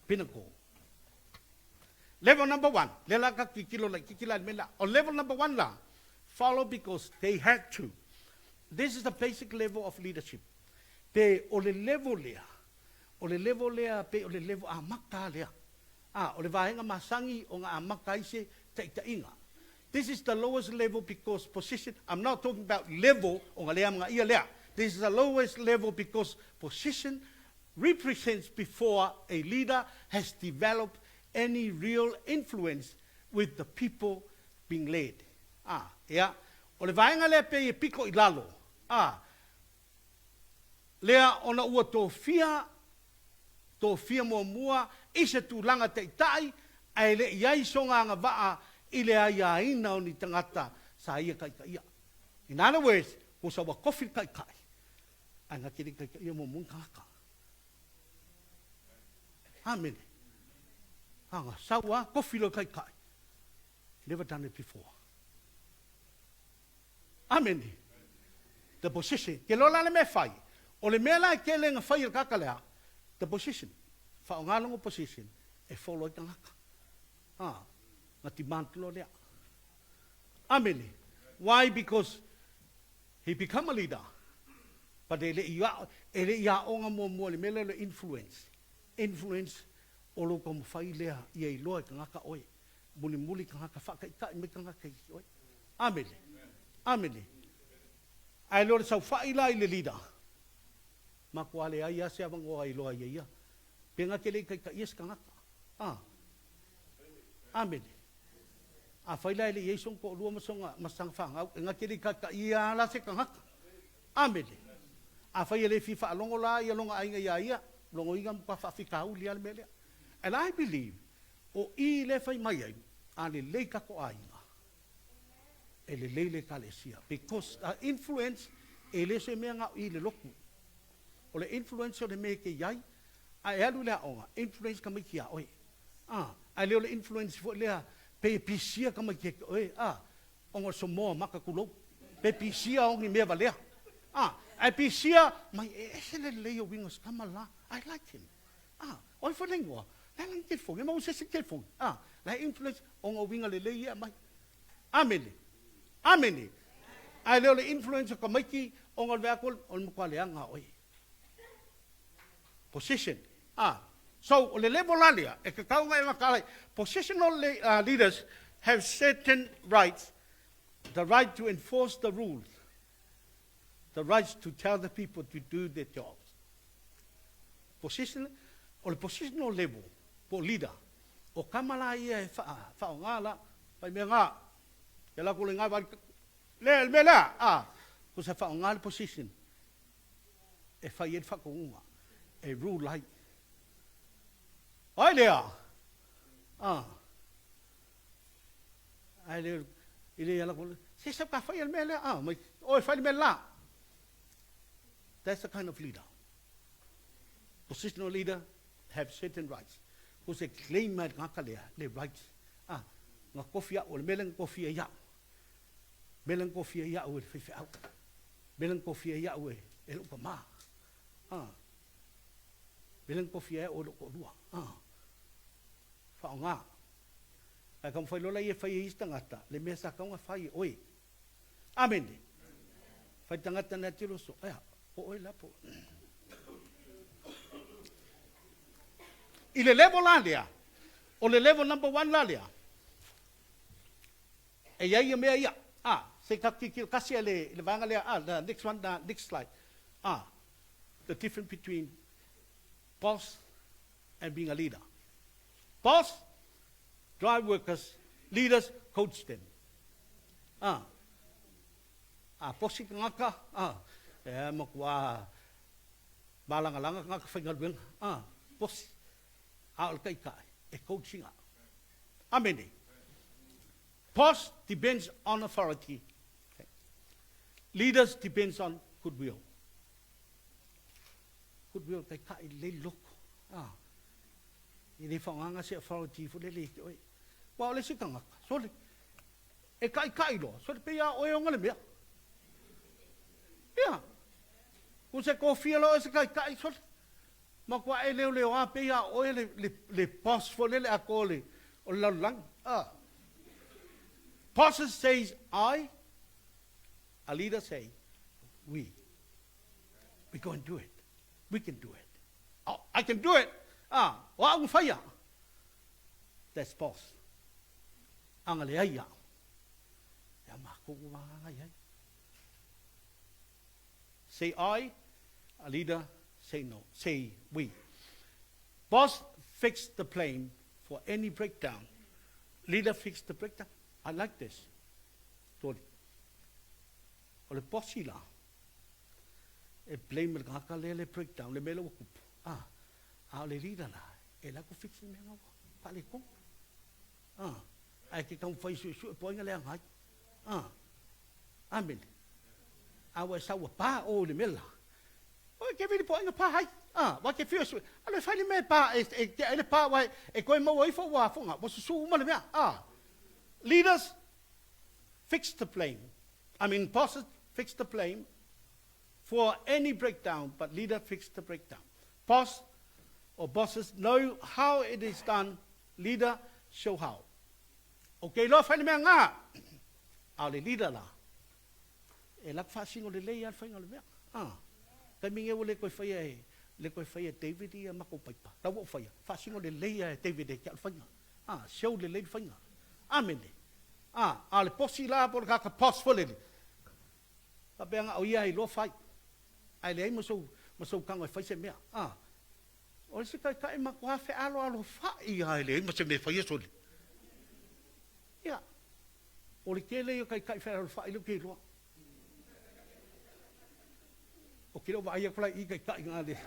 Pinnacle. Level number one. Le la ka kikilo la kikila le mea la. O level number one la. Follow because they had to. This is the basic level of leadership. Pe o le level lea. O le level lea pei o le level amata lea. Ah, o le vaega masani o ga amata ai se taʻitaʻiga. This is the lowest level because position, I'm not talking about level o ga le amagaia lea. This is the lowest level because position represents before a leader has developed any real influence with the people being led. Ah, ia, o le vaega lea pei e piko i lalo. Ah, lea ona ua tofia, tofia muamua i se tulaga taʻitaʻi ae le i ai soga agavaa i le aiaina o ni tagata sa ia taʻitaʻia. In other words, ua sa ua tofi le taʻitaʻi, ae na te le i taʻitaʻia muamua ni tagata. Amene. Aga, sau a, tofi loa le taʻitaʻi. Never done it before. Amene. The position. Ke loa la le mea e fai. O le mea la e tele na fai e le tagata lea, the position. Faaaoga lona position e follow ai tagata. Ah, na demand loa lea. Amene. Why? Because he become a leader. But e le i, e le i aoga muamua i le mea lea o le influence. Influence o lou taumafai lea ia iloa e tagata oe. Mulimuli tagata, faataitai mai tagata i oe. Amene. Amene. Ae le o le saofai la i le leader, matua leai lava se avanoa e iloa ai e ia. Pe na te le i taitaia se tagata. A. Amene. Afai la e le i ai sona toalua ma sona, ma sana fanau, e na te le i taitaia lava la se tagata. Amene. Afai e le fia faalogo la ia lona aiga iā ia, logoina matua faafitauli lava le mea lea. And I believe, o i lea e fai mai ai, a lelei tatou aiga, e lelei le Ekalesia. Because a influence, e le o se mea na o i le lotu. O le influence o le mea e te i ai, a e alu i le aoga, influence tamaiti iā oe. A, ae le o le influence foi lea, pei e pisia tamaiti ia te oe, a, ona o le somoa maka tulou. Pe pisia o ni mea valea. A, ae pisia mai e ese le lelei o uiga o se tama la, I like him. A, o ai foi le igoa? Le a lana telefoni, e maua se isi telefoni. A, la e influence ona o uiga lelei ia e aumai. Amene. Amene. Ae le o le influence o tamaiti ona o le vaai atu o le matua leaga o oe. Position. A, so o le level la lea e tatau ona e mataala ai. Positional leaders have certain rights, the right to enforce the rules, the rights to tell the people to do their jobs. Position, o le positional level po o leader, o kama la ia e wha, la, fai mea ngā, ke la kule ngā wali, le, le mea lea, a, ko se whaoga le position, e fai ai le faatonuga, e rule ai. Ai lea, a, ai le, i le ala kule, se sau ka fai le mea lea, a, mai, oi fai le mea la. That's the kind of leader. Positional leader have certain rights. Ko se claim mai le tagata lea, le rights. Ah, nga tofi au, o le mea lea na tofia i au. Mea lea na tofia i au e le faifeau. Mea lea na tofia i au e, e lou tama. Ah. Mea lea na tofia e au e lou toalua. Ah. Faaaoga. Ae taumafai loa laia e fai e isi tagata, le mea sa tatau ona fai e oe. Amene. Fai tagata na tiro so. Ea, po oe la po. I le level la lea, o le level number one la lea, e i ai ia mea ia. Ah, se ka tilotilo tasi a le, le vaega lea, ah, the next one, the next slide. Ah, the difference between boss and being a leader. Boss, drive workers, leaders, coach them. Ah, a posi tagata, ah, e matua malagalaga tagata faigaluega, ah, posi. A o le taitai, e coach ina. Amene. Boss depends on authority. Okay. Leaders depends on goodwill. Goodwill taitai lelei loko. Ah. E le faaaogaina se authority foi lele i te oe. Aua o le isi tagata, sole, e taʻitaʻi loa, sole, pei a oe ona le mea. Ia, ku se kofia loa oe se taʻitaʻi, sole, matua e leoleoā pei a oe le, le, le boss foi lele atoa o le, o le lalolagi. Ah. Bosses says I, a leader say we. We go and do it. We can do it. I can do it. Ah, o au na faia. That's boss. Aga leai au. Ia makou ua agaga i ai. Say I, a leader, say no. Say we. Boss fix the plane for any breakdown. Leader fix the breakdown. I like this. Toli. O le bosi la, e blame le tagata lea le breakdown, le mea lea ua tupu. Ah, a o le leader la, e la ku fix le mea nga ua faaletonu. Ah, ae ke taumafai suesue po o ai na leaga ai. Ah, amene. A ua e sau ua pa o i le mea la. Oi ke vili po o ai na pa ai. Ah, wa ke fia sue. Alo e fai le mea e pa, e, e tea ai le pa, wa e, e koe maua ifo ua afoga, ua susu uma le mea. Ah, leaders fix the blame. I mean, bosses fix the blame for any breakdown, but leader fix the breakdown. Boss or bosses know how it is done, leader show how. O ke iloa fai le mea ngā, a o le leader la, e laku faasino lelei lava le faiga o le mea. Ah, taimi nei ua le toe faia e, le toe faia e David ia matou paipa. La ua ou faia, faasino lelei lava e David e te au le faiga. Ah, show lelei le faiga. Amene. Ah, a o le posi la po o le kaka pos foi lele, faapea na o ia e iloa fai, ae leai ma sou, ma sou tago e fai se mea. Ah, o le isi taitai matua fealoalofai lava e leai ma se mea e faia sole. Ia, o le tele ia o taitai fealoalofai lea ou te iloa. Ou te le o vaai atu la i i taitai na le.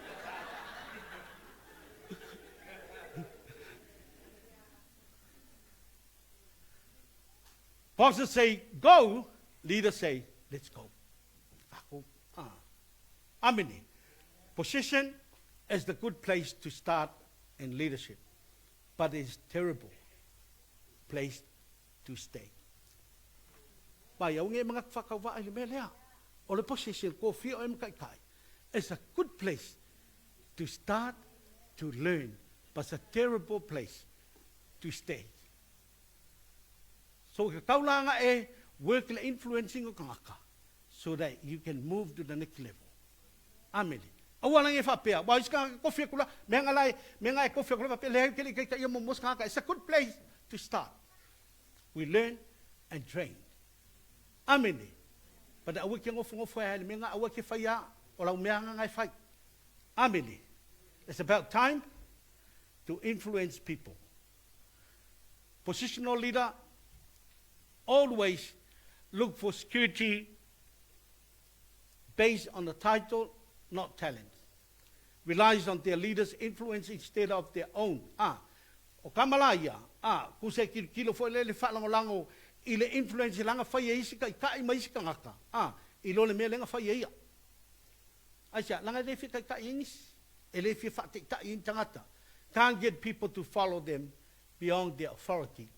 Bosses say go, leaders say let's go. Kākou. Ah. Amene. Position is the good place to start in leadership, but it's terrible place to stay. Mai au nge manatu whakauwaa i le mea lea. O le position ko whio e makaikai. It's a good place to start to learn, but it's a terrible place to stay. So ke kaulanga e work le influencing o kangaka so that you can move to the next level. Amene. Aua la nge faapea, wa isi kangaka kofi aku la, mea nga la e, mea nga e kofi aku la faapea, leai ke le ikaika ia mo mos kangaka. It's a good place to start. We learn and train. Amene. But aua ke ngofongofo e ai le mea nga, aua ke whai a, o lau mea nga e whai. Amene. It's about time to influence people. Positional leader always look for security based on the title, not talent. Relies on their leader's influence instead of their own. Ah, o ka mala ia, ah, ku se kilokilo foi le le faalagolago i le influence langa fai e isi taitai ma isi tagata, ah, i lo le mea lenga fai e ia. Aisea, langa e le fia taitai ai nisi, e le fia faataitai ai ni tagata. Can't get people to follow them beyond their authority.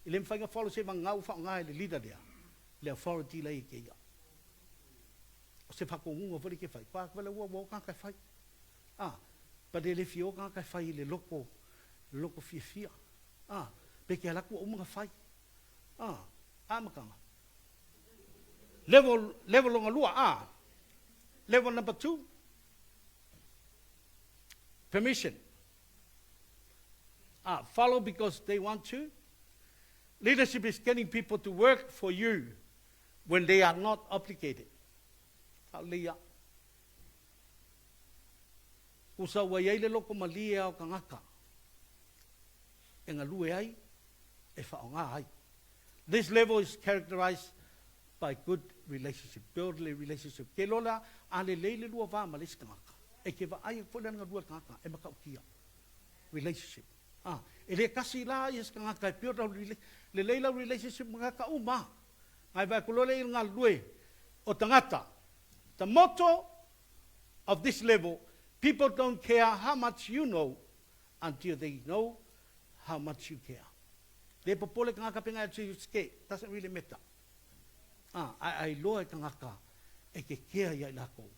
E le mafai ona follow se vagau faaaoga e le leader lea, le authority la e ia te ia. O se faatonuga foi lea e te fai, pa ua ua o tagata e fai. Ah, but e le fia o tagata e fai i le loko, loko fiafia. Ah, pe te alu atu ua uma ona fai. Ah, amataga. Level, level lona lua, ah. Level number two, permission. Ah, follow because they want to. Leadership is getting people to work for you when they are not obligated. Hallelujah. Kusa ua iai le loko malie a o tagata e galue ai, e faaaoga ai. This level is characterized by good relationship, build le relationship. Ke lola a lelei le lua va ma le isi tagata, e ke vaai atu foi le galue a le tagata e matautia. Relationship. Ah, e le tasi la ia se tagata e build lau lelei lau relationship ma tagata uma. Ngai vaai atu loa lea i le galulue o tagata. The motto of this level, people don't care how much you know until they know how much you care. Le popole tagata pe ngai atu ske, doesn't really matter. Ah, ai ai loa e tagata e ke kea ia i lakou.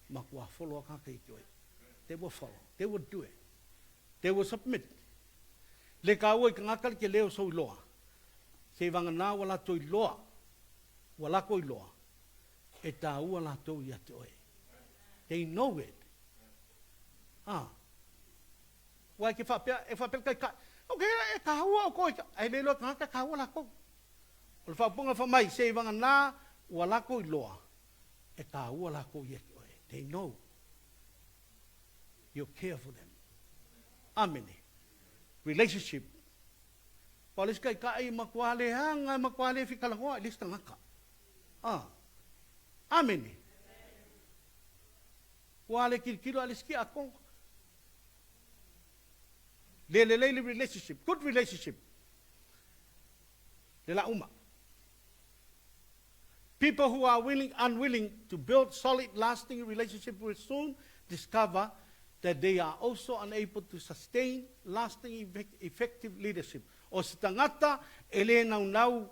Ma kua follow a tagata i te oe. They will follow. They will do it. They will submit. Le kāua i tagata le ke leo sou iloa. Se i vagana ua latou iloa, ua lako iloa, e tāua latou ia te oe. They know it. A. Ua e ke faapea, e faapea le taitai, Ok, e kāua outou i ae le iloa e tagata e kāua latou. O le faaupuga fai mai, seivagana ua latou iloa, e kāua latou ia te oe. They know you care for them. Amene. Relationship. Pau le isi taitai e matua leaga, e matua le fitalanoa i le isi tagata. A. Amene. Ua le tilotilo a le isi tiakono. Le lelei le relationship, good relationship. Le la uma. People who are willing, unwilling to build solid, lasting relationship will soon discover that they are also unable to sustain lasting, effective leadership. O se tagata e le naunau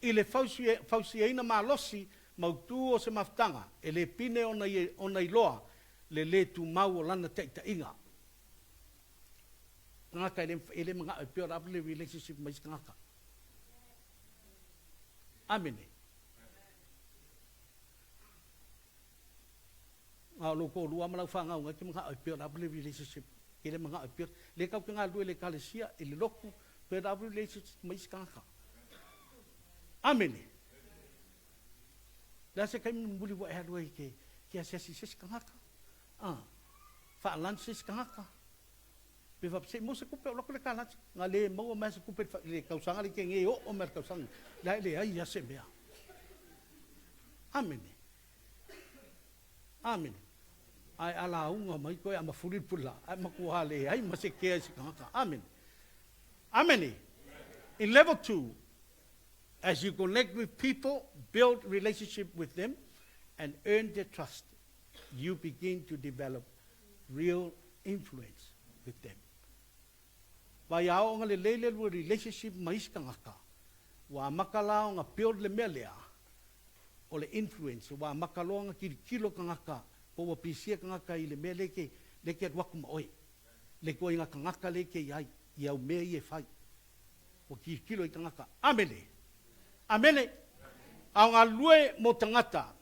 i le fausiaina malosi mautu o se mafutaga, e le pine ona, ona iloa le lē tumau o lana taʻitaʻiga. Tagata e le, e le manaʻo e build up le relationship ma isi tagata. Amene. A o lou toalua ma lau fanau e te manaʻo e build up le relationship. E le manaʻo e build. Le tau te galulue i le ekalesia, i le lotu, build up relationship ma isi tagata. Amene. Le a se taimi mulimuli ua e alu ai ke, ke asiasi i se isi tagata? A, faa-lunch se isi tagata? Pe faapea, se i maua se tupe o alu atu le ta lunch. Na le maua mai se tupe i le tausaga lea i te nei e oo mai le tausaga nei. La e leai lava se mea. Amene. Amene. Ae a lauga mai koe a mafuli le pula, ae matua leai ma se kea i se tagata. Amene. Amene. In level 2, as you connect with people, build relationship with them, and earn their trust, you begin to develop real influence with them. Vai aoga lelei le lua relationship ma isi tagata, ua amata la ona build le mea lea o le influence, ua amata loa ona tilotilo tagata po ua pisia tagata i le mea lea e lea e te alu atu ma oe, le ituaiga tagata lea e te i ai i au mea ia e fai. Ua tilotilo i tagata. Amene! Amene! A o galulue mo tagata,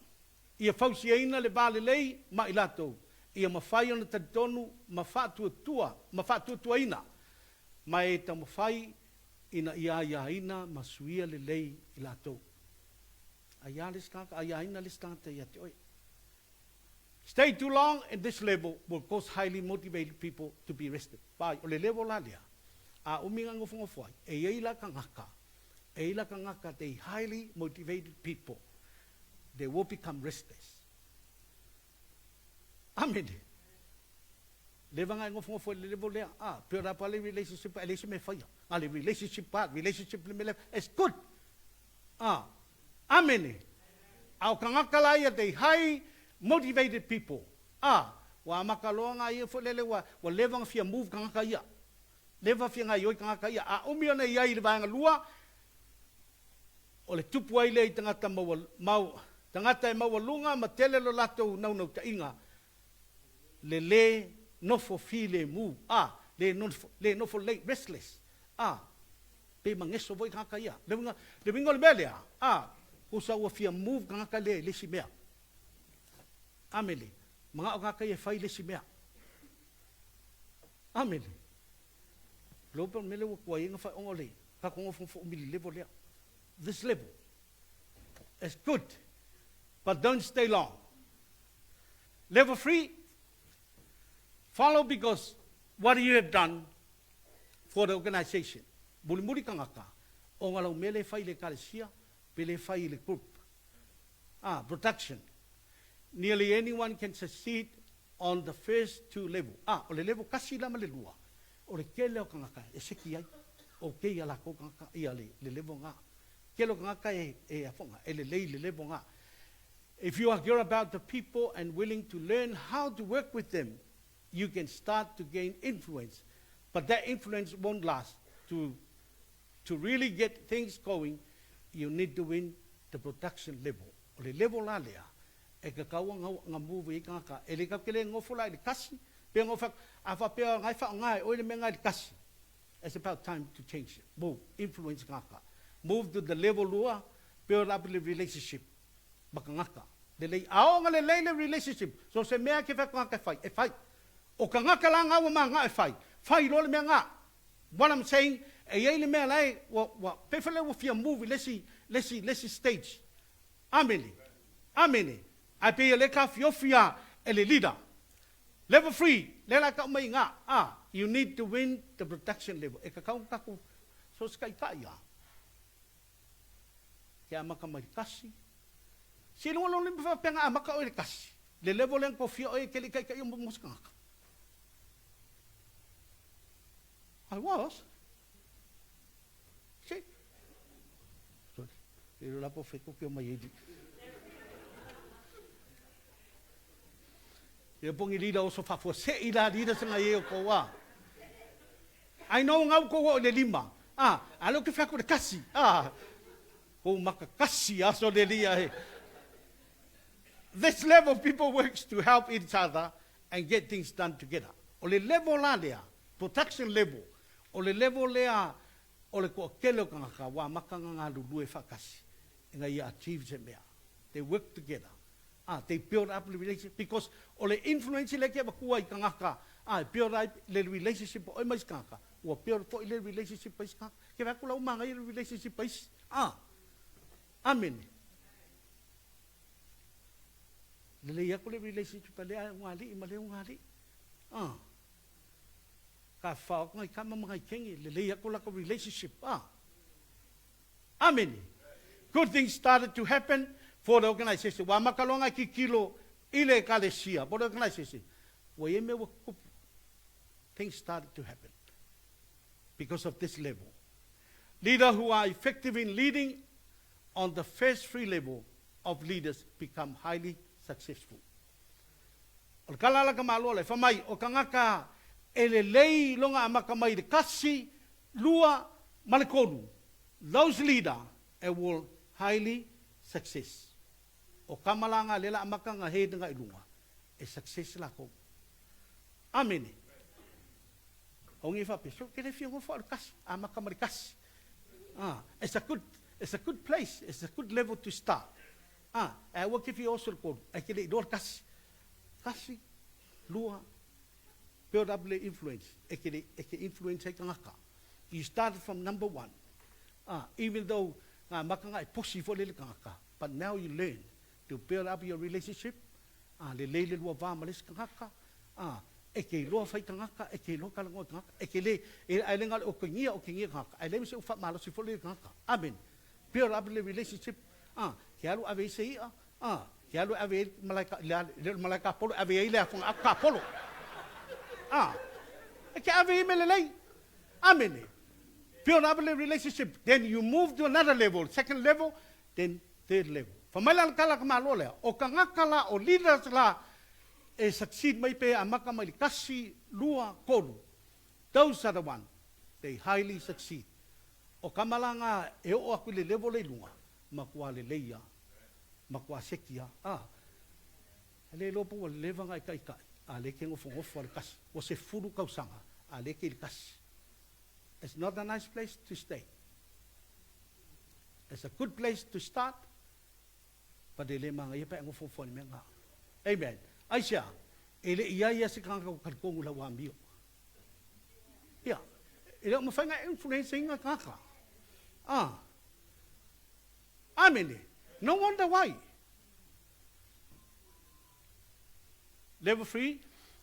ia fausiaina le va lelei ma i latou, ia mafai ona talitonu ma faatuatua ma faatuatuaina, ma e taumafai ina ia aiaina ma suia lelei i latou. Aia le isi tagata, aiaina le isi tagata ia te oe. Stay too long in this level will cause highly motivated people to be arrested. Vai, o le level la lea, a umi nga nofonofo ai, e i ai la tagata, e i la tagata they highly motivated people, they will become restless. Amene. Leva nga e nofonofo i le level lea, a, build up a le relationship, e leai se mea e faia. A le relationship a, relationship le mea lea, it's good. A, Amene! A o tagata la ia they high motivated people. A, ua amata loa nga ia foi lele ua, ua leva ona fia move tagata ia. Leva fia gaioi tagata ia. A umi ona i ai i le vaega lua, o le tupu ai lea i tagata maua, mau, tagata e maualuga ma tele lo latou naunautaiga, le lē nofo filemu, a, le nofo, le nofo lelei, restless, a, Pe mageso foi tagata ia. Le uiga, le uiga o le mea lea, a, tusa ua fia move tagata lea i le isi mea. Amene. Manao tagata ia e fai le isi mea. Amene. Leo pe o le mea lea ua tuai ai na whaionga o le tatou nofonofo umi i le level lea. This level is good, but don't stay long. Level 3, follow because what you have done for the organisation. Mulimuli tagata, ona lau mea le fai i le ekalesia pe le fai i le group. Ah, production. Nearly anyone can succeed on the first two level. Ah, o le level kasi la ma le lua, o le tele o tagata e seki ai, o keia lakou tagata ia le, le level ga. Tele o tagata e, e afoga, e lelei i le level ga. If you are care about the people and willing to learn how to work with them, you can start to gain influence, but that influence won't last. To, to really get things going, you need to win the production level. O le level la lea, e tatau ona ona move ai tagata. E le tatou te le nofo la i le kasi, pe nofo atu, a faapea na e faaaoga e oe le mea na i le kasi, it's about time to change it. Move, influence tagata. Move to the level lua, build up le relationship ma tagata. Lelei, a oo ina lelei le relationship, so se mea e te whai tagata e whai, e whai. O kagaka la ga ua magaʻo e fai, fai loa le mea ga. What I'm saying, e i ai le mea la e, ua, ua, pei foi lea ua fia move i le isi, le isi, le isi stage. Amene. Amene. Ae pei o lea e taofiofi a e le leader. Level 3, lea la e tau mai ga, a, you need to win the production level. E tatau ona tatou so se taitai a. Ke amata mai le kasi. Se iloga lona lima faapea na amata oe i le kasi. Le level lea na tofia oe e te le i taitai o mo se tagata. I was. Se. Sorry. E lo la po fe ko ke o mai e Ia pongi lila oso fafua se i la lila sanga e o kou a. I know ngau kou o le lima. Ah, alo ke whaku le kasi. Ah, kou maka kasi aso le lia he. This level people works to help each other and get things done together. O le level la lea, production level, o le level lea o le toatele o tagata ua amata ona galulue faatasi ina ia achieve se mea. They work together. Ah, they build up le relationship because o le influence lea e te avatua i tagata, ah, e build ai le relationship o oe ma isi tagata, ua build foi le relationship ma isi tagata. Ke vaai atu la ua manaia le relationship ma isi. Ah, amene. Lelei atu le relationship a lea ugali'i ma lea ugali'i. Ah. Ka whao atu ngai kama ma ngai kenge, lelei atu lako relationship. Ah. Amene. Good things started to happen for the organization. Ua amata loa ngai kikilo i le ekalesia po le organization. Ua i ai mea ua tutupu. Things started to happen because of this level. Leader who are effective in leading on the first three level of leaders become highly successful. O le kala ala ka malo le fa mai o kangaka e lelei longa amaka mai le kasi, lua, ma le kolu. Those leader e will highly success. O kamalanga le la amaka nga he nga ilunga e success la kou. Amene. Ongi fa pe so ke le fia ngofo le kasi, amaka ma le kasi. Ah, it's a good it's a good place, it's a good level to start. Ah, e aua ke fia oso le kolu, ai ke le iloa le kasi. Kasi, lua, build up le influence, e ke, le, e ke influence ai kangaka. You started from number one. Ah, even though ngā makanga e posi fo le le kangaka, but now you learn to build up your relationship, ah, le lei le lua vā ma le isi kangaka, ah, e ke iloa whai kangaka, e ke iloa kalangoa kangaka, e ke le, e ai le ngā le o kengia, o kengia kangaka, ai le se u wha malosi fo le kangaka. Amen. Build up le relationship, ah, ke alu ave i se ia, ah, ke alu ave i malaika, le, le malaika polo, ave i le afonga aku ka polo. Ah, e ke ave i me le lei. Amen. Build up le relationship, then you move to another level, second level, then third level. Fa mai la le tala ka malo lea, o kangaka la, o leaders la, e succeed mai pe amaka mai le kasi, lua, kolu. Those are the one, they highly succeed. O ka malanga e oo aku i le level le i lunga, matua lelei a, matua seki a, a, e le iloa po ua leva ona e taitai, a le ke nofonofo a le kasi, ua 10 tausaga, a le ke i le kasi. It's not a nice place to stay. It's a good place to start, but e le manaia pe a nofonofo ai i le mea lena. Amen. Aisea, e le i ai ia se tagata ua talitonu i lau amio. Ia, e le o mafai ona e influence ina tagata. Ah. Amene. No wonder why. Level 3,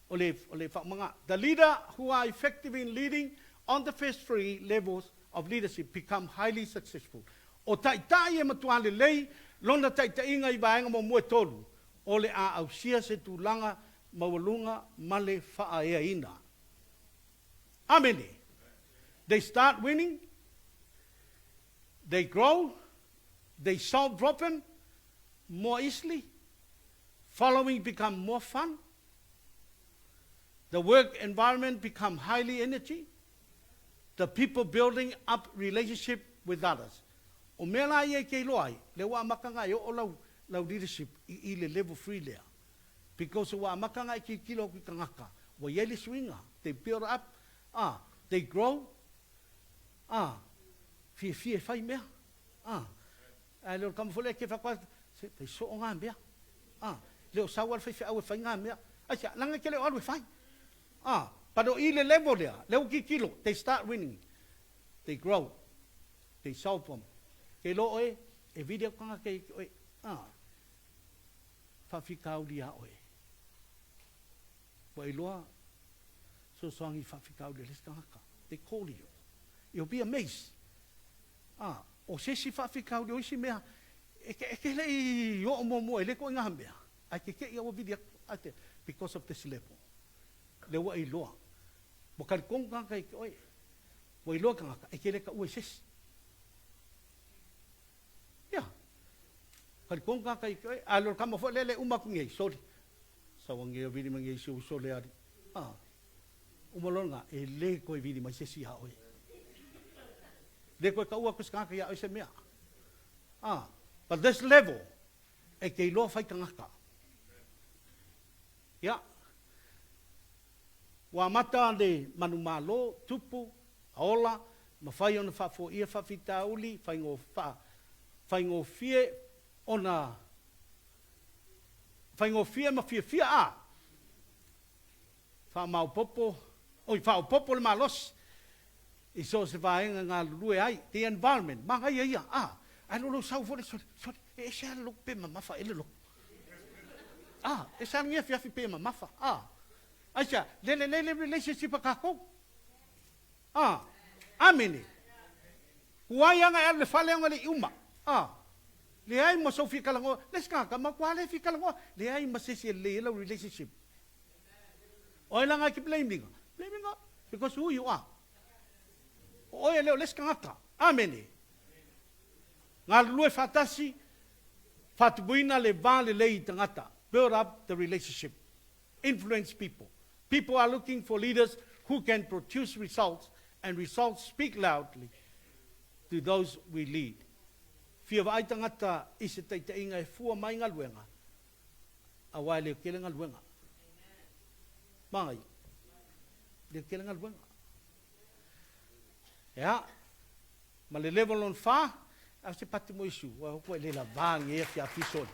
o le, o le whaumanga. The leader who are effective in leading on the first three levels of leadership become highly successful. O taitai e matua lelei, lona taitaiga i vaega mo mua e tolu, o le a ausia se tulaga maualuga ma le faaeaina. Amene. They start winning, they grow, they solve problem more easily, following become more fun, the work environment become highly energy, the people building up relationship with others. O mea la ia i ke iloa ai, le ua amata nga e oo lau, lau leadership i, i le level 3 lea. Because ua amata nga e kilokilo aku i kangaka, ua iai le suiga, they build up, ah, they grow, ah, fiafia e fai mea, ah, ae le o le kama foi lea ke whakoa, se, fai soo ngā mea, ah, le o sau a le faifeau e fai ngā mea, aisea, langa ke le o alu e fai. Ah, but o i le level lea, lea ua tilotilo, they start winning, they grow, they solve them. Ke iloa oe, e vili aku tagata ia te oe, ah, faafitauli ia oe. Ua iloa fesoasoani i faafitauli a le isi tagata. They call you. You'll be amazed. Ah, o se isi faafitauli o isi mea, e te, e te le i oo muamua i lea ituaiga mea, ae te te i a ua vili atu, ae te, because of this level. Lea ua e iloa. Ua talitonu tagata ia te oe. Ua iloa tagata, e te le taua i se isi. Ia. Talitonu tagata ia te oe. A o le tama foi lea le uma atu nei, sole. Sau anei a vili mai nei i si ou uso lea alii. A. Uma loa lena, e le toe vili mai se isi iā oe. Le toe taua atu se tagata iā oe se mea. A. But this level, e te iloa fai tagata. Ia. Ua amata le manumalo, tupu, a ola, mafai ona faafoia faafitauli, faigofie ona faigofie ma fiafia a faamaopoopo, oi, faaopoopo le malosi i so o se vaega e galulue ai, the environment, manaia ia, a, ae le o lou sau foi le sole, sole, e ese lava le lotu pe mamafa ea le lotu. A, ese lava lenei afiafi pe mamafa, a. Aisea? Le lelei le relationship a tatou. A, amene. Tuai aga e alu i le fale ona e le i uma. A, leai ma sou fia talanoa, le isi tagata, matua le fia talanoa, leai ma se isi e lelei ai lau relationship. O ai la e te blame ina? Blame ina because who you are. O oe e le o le isi tagata. Amene. Galulue faatasi, faatupuina le va lelei i tagata. Build up the relationship. Influence people. People are looking for leaders who can produce results and results speak loudly to those we lead. Fia vaai tagata i se taitaiga e fua mai galuega, aua e le tele galuega. Manaia. Le tele galuega. Ia, ma le level lona fa, a se pati mo isu, ua hoku e le lava nge ia fia fiso.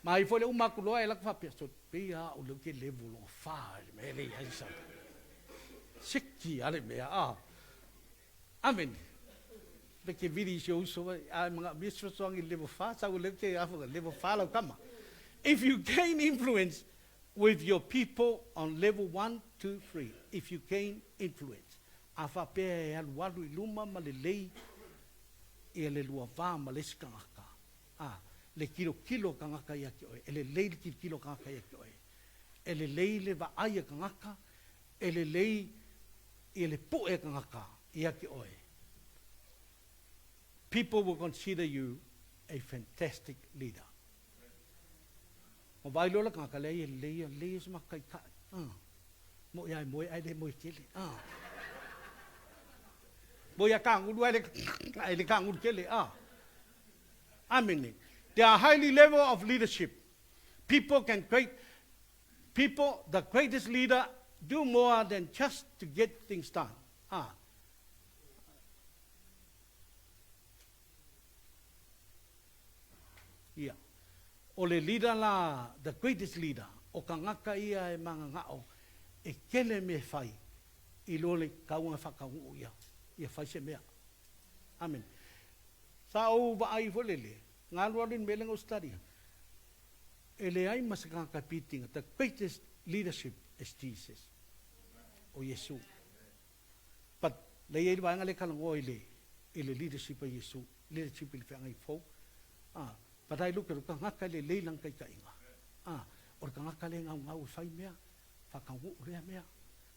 Ma i foi le uma aku loa e lako faapea, so pei a o le ke level lona fa, le mea le ia sa. Seki a le mea, a. Amen. Pe ke vili i si ou uso, a mga mia fesoasoani i le level fa, sau le ke afa level fa lau tama. If you gain influence with your people on level 1, 2, 3, if you gain influence, a faapea e alualu i luma ma lelei ia le lua va ma le isi tagata, a, le tilotilo a tagata ia te oe, e lelei le tilotilo a tagata ia te oe, e lelei le vaai a tagata, e lelei ia le pue a tagata ia te oe. People will consider you a fantastic leader. Ma vaai loa le tagata, leai e lelei ia, lelei ia se matou taitai. Ah. Moʻi lava e moe ae le moe tele. Ah. Moe ia kagulu ae le, ae le kagulu tele. Ah. Amene. There are highly level of leadership. People can create, people, the greatest leader do more than just to get things done. Ah. Ia. O le leader la, the greatest leader, o tagata ia e magagao e tele mea e fai i lo le tauga e faataunuu ia, ia fai se mea. Amene. Sa ou vaai foi lele, na alualu i le mea lea na ou study ai, e leai ma se tagata e pitiga, the greatest leadership is Jesus, o Iesu. But, lea e i ai le vaega lea e talanoa i le, i le leadership a Iesu, leadership i le feagai fou. A, but I look at, o le tagata e lelei lana taitaiga. A, o le tagata lea e gaugau e fai mea, faataunuu lea mea,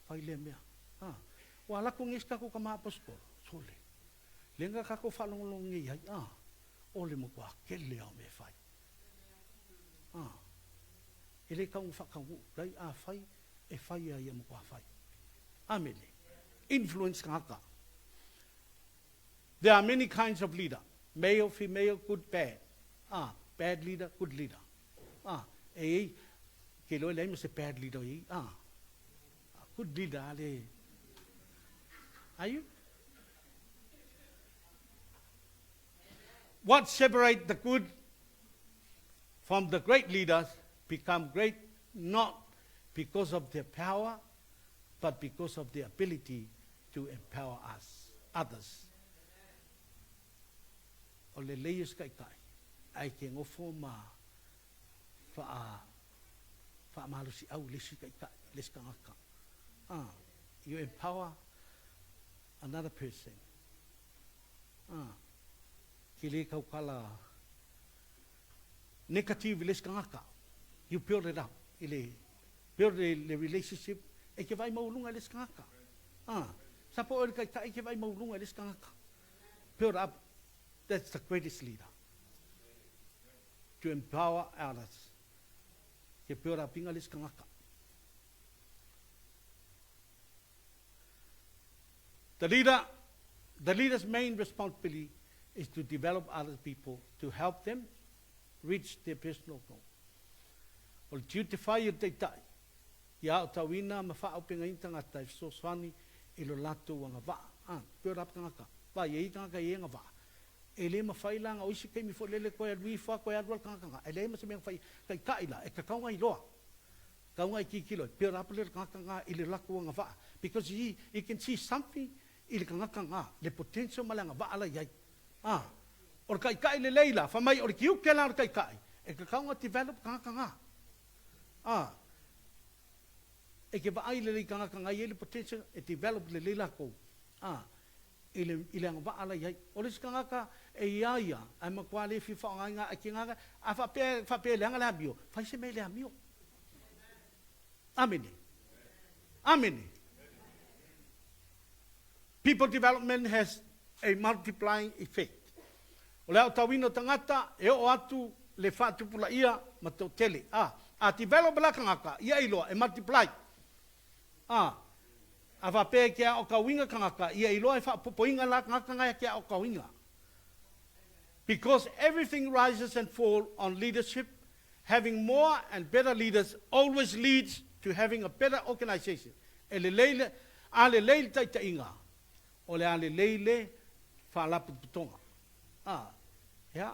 fai lea mea. A, ua alu atu nei si tatou tama aposetolo, sole, lea na tatou faalogologo nei ai, a, o le matua tele lava o mea e fai. A, e le tau ina faataunuu, leai, a fai, e fai lava ia matua fai. Amene. Influence tagata. There are many kinds of leader, male, female, good, bad. A, bad leader, good leader. A, e i ai, ke iloa e leai ma se bad leader o i ai. A, good leader a le. Are you? What separate the good from the great leaders become great? not because of their power, but because of their ability to empower us, others. O le lelei o se taitai, ae ke gofo ma faa faamalosiau i le isi taitai, le isi tagata. Ah, you empower another person. Ah, ke le tautala negative i le isi tagata. You build it up i le build le, le relationship e ke vaai maualuga i le isi tagata. Ah, sa po oe le taitai e ke vaai maualuga i le isi tagata. Build up, that's the greatest leader. To empower others. Ke build up inga le isi tagata. The leader, the leader's main responsibility is to develop other people to help them reach their personal goal. O le tiute fai o le taitai, ia aotauina ma faaaupegaina tagata e fesoasoani i lo latou agavaa. A, build up tagata. Vaai, e i ai tagata e i ai agavaa. E le mafai la ona o isi taimi foi lele toe alu ifo a toe alu lava le tagata na. E leai ma se mea na fai. Taitai la, e tatau ona iloa. Tatau ona e tilotilo e build up le tagata na i le latou agavaa. Because he, he can see something i le tagata na, le potential ma le agavaa la i ai. A, o le taitai lelei la, fai mai o le tiute la o le taitai, e tatau ona develop tagata na. A, e te vaai lelei i tagata na e i ai le potential e develop lelei latou, a, i le, i le agavaa la i ai. O le isi tagata e i a ia, ae matua le fia faaaogaina ai ke gaga, a faapea, faapea e leaga le amio, fai se mea i le amio. Amene. Amene. People development has a multiplying effect. O le aotauina o tagata e oo atu le faatupulaia ma toatele. A, a develop la tagata, ia iloa e multiply. A, a faapea e ke aotauina tagata, ia iloa e faapopoina la tagata na e ke aotauina. Because everything rises and fall on leadership, having more and better leaders always leads to having a better organisation. E lelei le, a lelei le taitaiga, o le a lelei le faalapotopotoga. A, yeah.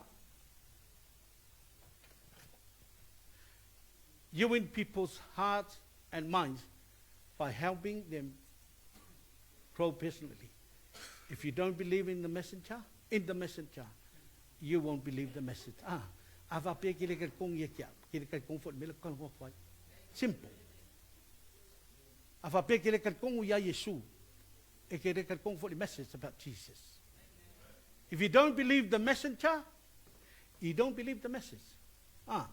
You win people's hearts and minds by helping them grow personally. If you don't believe in the messenger, in the messenger, you won't believe the message. Ah, a faapea ke le talikong ia ki au, ke le talikong foi le mea lea ou te talanoa atu ai. Simple. A faapea ke le talikong ia Iesu, e ke le talikong foi le message about Jesus. If you don't believe the messenger, you don't believe the message. Ah,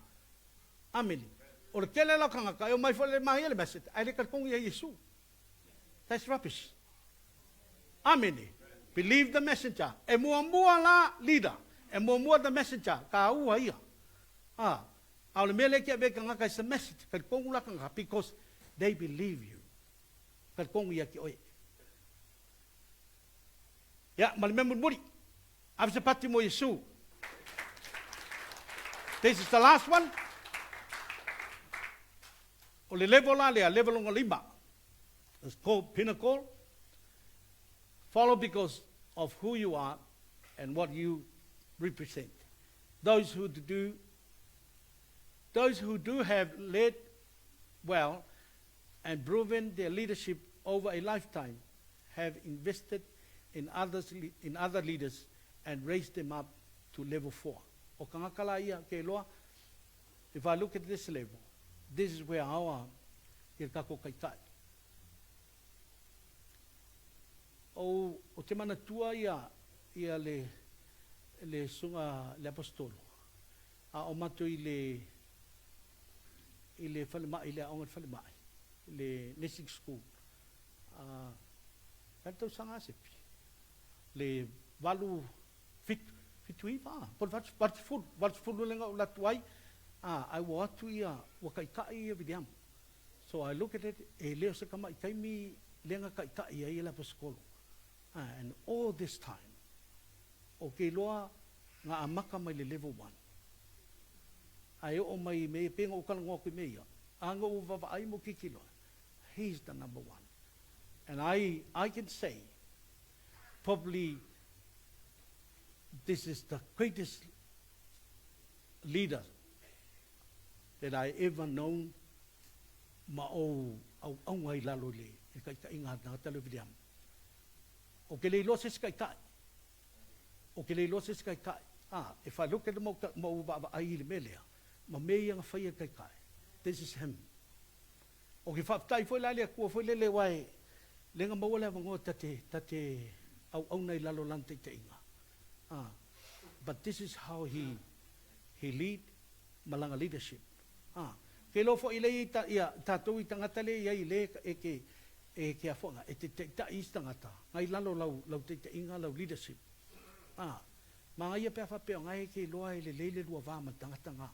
amene. O le tele la o tagata, e omai foi le mahi le message, ae le talikong ia Iesu. That's rubbish. Amene. Believe the messenger. E muamua la leader. E muamua the messenger. Taua ia. A, a o le mea lea ke ave tagata is the message. Talitonu la tagata because they believe you. Talitonu ia ki oe. Ia, ma le mea mulimuli. Ave se pati mo Iesu. This is the last one. O le level la lea, level lona lima. It's called pinnacle. Follow because of who you are and what you represent. Those who do, those who do have led well and proven their leadership over a lifetime have invested in, others, in other leaders and raised them up to level 4. O tagata la ia ke iloa, if I look at this level, this is where our i le tatou taitai. Ou, ou te manatua ia, ia le, le susuga le Aposetolo, a o matou i le, i le falemai, i le aoga i le falemai, le nursing school, a, le a le tausaga a Sepi? Le valu, fitu, 79, po o le 80, 80 lea na ou alu atu ai, a, ae ua o atu ia, ua taitai ia Viliamu. So I look at it, e le o se tamaʻi taimi lea na taʻitaʻi ai e le Aposetolo. And all this time, ou te iloa na amata mai le level one, ae oo mai i mea ia, pei ona ou talanoa atu i mea ia, a na ou vaavaai ma ou tilotilo, he's the number one. And I, I can say, probably this is the greatest leader that I ever known. ma ou auauna i lalo i le taitaiga a le tagata lea o Viliamu. Ou te le iloa se isi taitai. Ou te le iloa se isi taitai. A, e faailoa te ma ou vaavaai i le mea lea, ma mea ia na faia e le taitai. This is him. Ou te faafetai foi la i le Atua foi lele aua e lea na maua le avanoa ta te, ta te auauna i lalo o lana taitaiga. A, but this is how he, he lead ma lana leadership. A, ke iloa foi lea i ta, ia, tatou i tagata lea i ai le e ke, e ke afoaga, e te taitai isi tagata, ngai lalo lau, lau taitaiga, lau leadership. A, manaia pe a faapea o na e ke iloa e lelei le lua va ma le tagata na.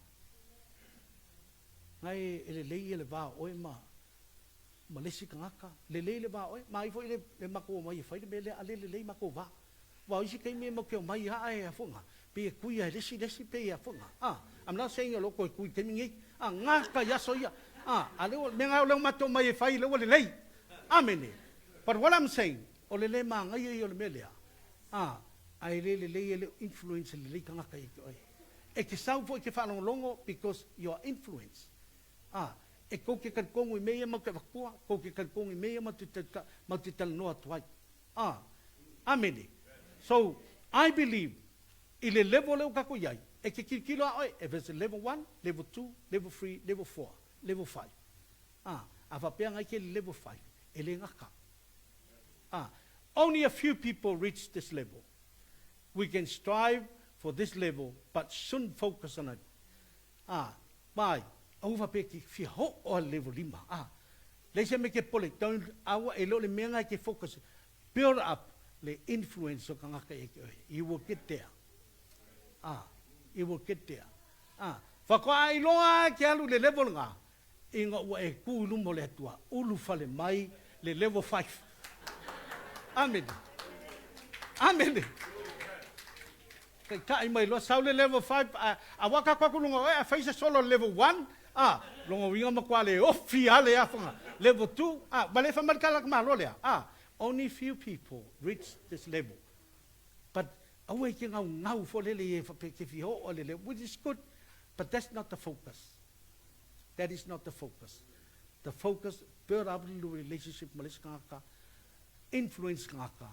Na e, e lelei ia le va o oe ma, ma le isi tagata, lelei le va o oe, ma ai foi le, le matou omai e fai le mea lea, a le lelei matou va. Aua o isi taimi e matou te omai lava ae afoga, pei e tui lava e le isi le isi, pei e afoga, a. I'm not saying o lo o toe tui i le taimi lenei, a, gata i aso ia, a, a lea ua, mea na o lea ua matou omai e fai lea ua lelei. Amene. But what I'm saying, o le le manaia ia o le mea lea, a, ae le lelei e le o influence lelei tagata ia te oe. E te sau foi e te faalogologo because you are influenced. A, e tou te talitonu i mea ia matou te avatua, tou te talitonu i mea ia matou te, matou te talanoa atu ai. A, amene. So, I believe, i le level lea ua tatou i ai, e te tilotilo lava oe, if it's level one, level two, level three, level four, level five. A, a faapea na ike i le level five, e le gata. A, only a few people reach this level. We can strive for this level, but shouldn't focus on it. A, mai, aua faapea ke fia ho'o a le level lima. A, leai se mea ke pole, don't, aua e le o le mea na e ke focus, build up le influence o tagata ia te oe. You will get there. A, you will get there. A, faatoa iloa e ke alu i le level lena, ina ua e ku i luma o le Atua, ulufale mai le level five. Amene. Amene. Taitai mai loa, sau le level 5, a, a waka atu aku luga o oe, a fai se solo level 1, a, lona uiga matua le ofi lava le afaga. Level 2, a, ua le fai mai le tala a le Malo lea, a, only few people reach this level. But aua e te gaugau foi lele i e faapea e te fia oo i le level, which is good, but that's not the focus. That is not the focus. The focus, build up le relationship ma le isi tagata, influence tagata,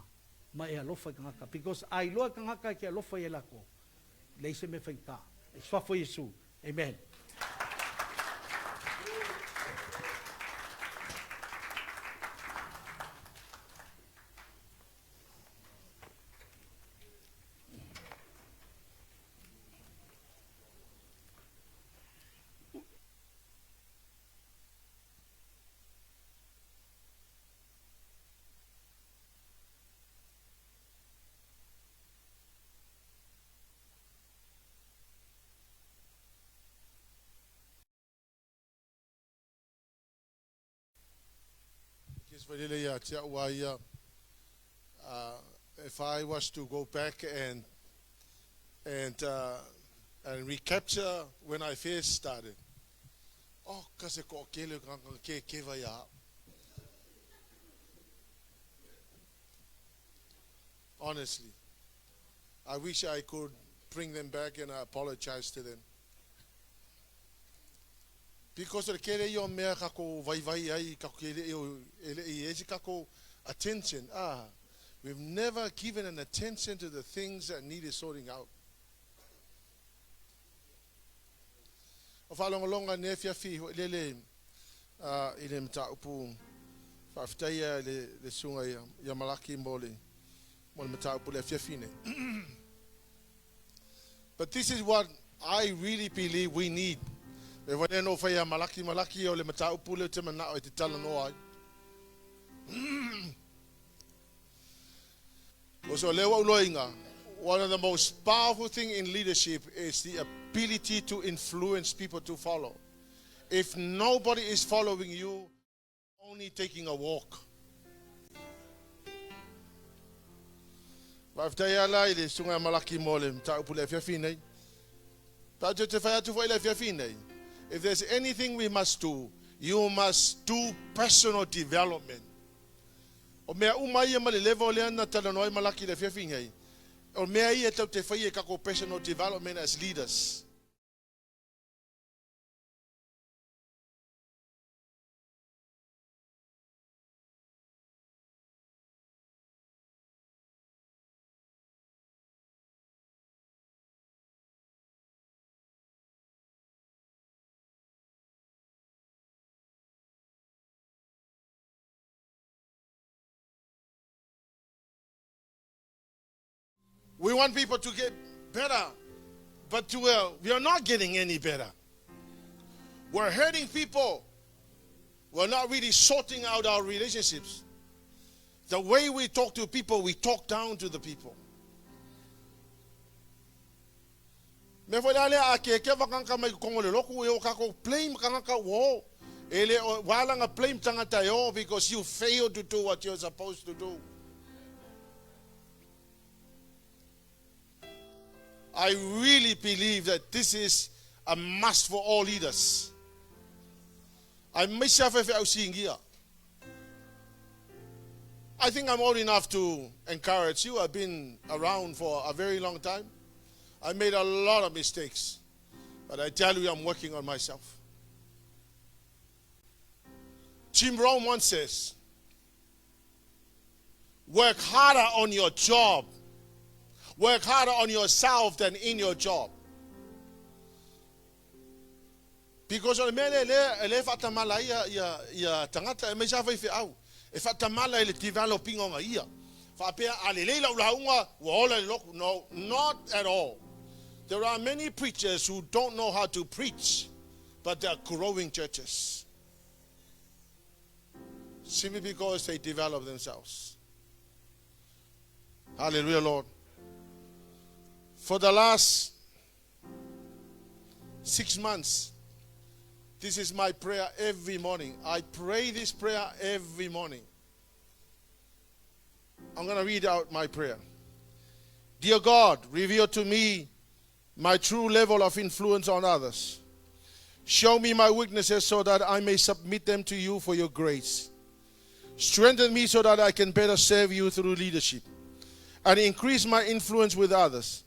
ma e alofa i tagata because a iloa e tagata e ke alofa ia lakou, leai se mea faigata. E suafa o Iesu. Amen. Kes whailele ia te au a ia, if I was to go back and and uh, and recapture when I first started, oh, kasi ko kele ke keva ia. Honestly, I wish I could bring them back and I apologize to them. Because o le kele ia o mea kakou vaivai ai, kakou e le'i e le'i ai se kakou attention, ah, we've never given an attention to the things that needed sorting out. O faalogologo nei afiafi foi lele uh, i le mataupu faafetaia i le, le susuga ia, ia Malaki mo le, mo le mataupu le afiafi nei. But this is what I really believe we need. E wale no whai a Malaki Malaki o le mataupu le te manao e te tala noa ai. O so lea ua ou loiga, one of the most powerful thing in leadership is the ability to influence people to follow. If nobody is following you, only taking a walk. Faafetai ala i le susuga ia Malaki mo le mataupu le afiafi nei. Tatou te fai atu foi le afiafi nei. If there's anything we must do, you must do personal development. O mea uma ia ma le level lea na talanoa ai Malaki i le afiafi nei, o mea ia tatou te faia i takou personal development as leaders. We want people to get better, but to, we are not getting any better. We're hurting people. We're not really sorting out our relationships. The way we talk to people, we talk down to the people. Me fo le a ke ke vakanga mai kongo le loku e o kako blame kangaka wo. Ele walanga blame tangata yo because you failed to do what you're supposed to do. I really believe that this is a must for all leaders. I myself have here. I think I'm old enough to encourage you. I've been around for a very long time. I made a lot of mistakes. But I tell you, I'm working on myself. Jim Rohn once says, work harder on your job. Work harder on yourself than in your job. Because o le mea lea e le faatamala ai ia tagata e maise lava faifeau. E faatamala i le developing o ia. Faapea a lelei lau lauga ua ola le loku. No, not at all. There are many preachers who don't know how to preach, but they are growing churches. Simply because they develop themselves. Hallelujah, Lord. For the last 6 months, this is my prayer every morning. I pray this prayer every morning. I'm going to read out my prayer. Dear God, reveal to me my true level of influence on others. Show me my weaknesses so that I may submit them to you for your grace. Strengthen me so that I can better serve you through leadership and increase my influence with others.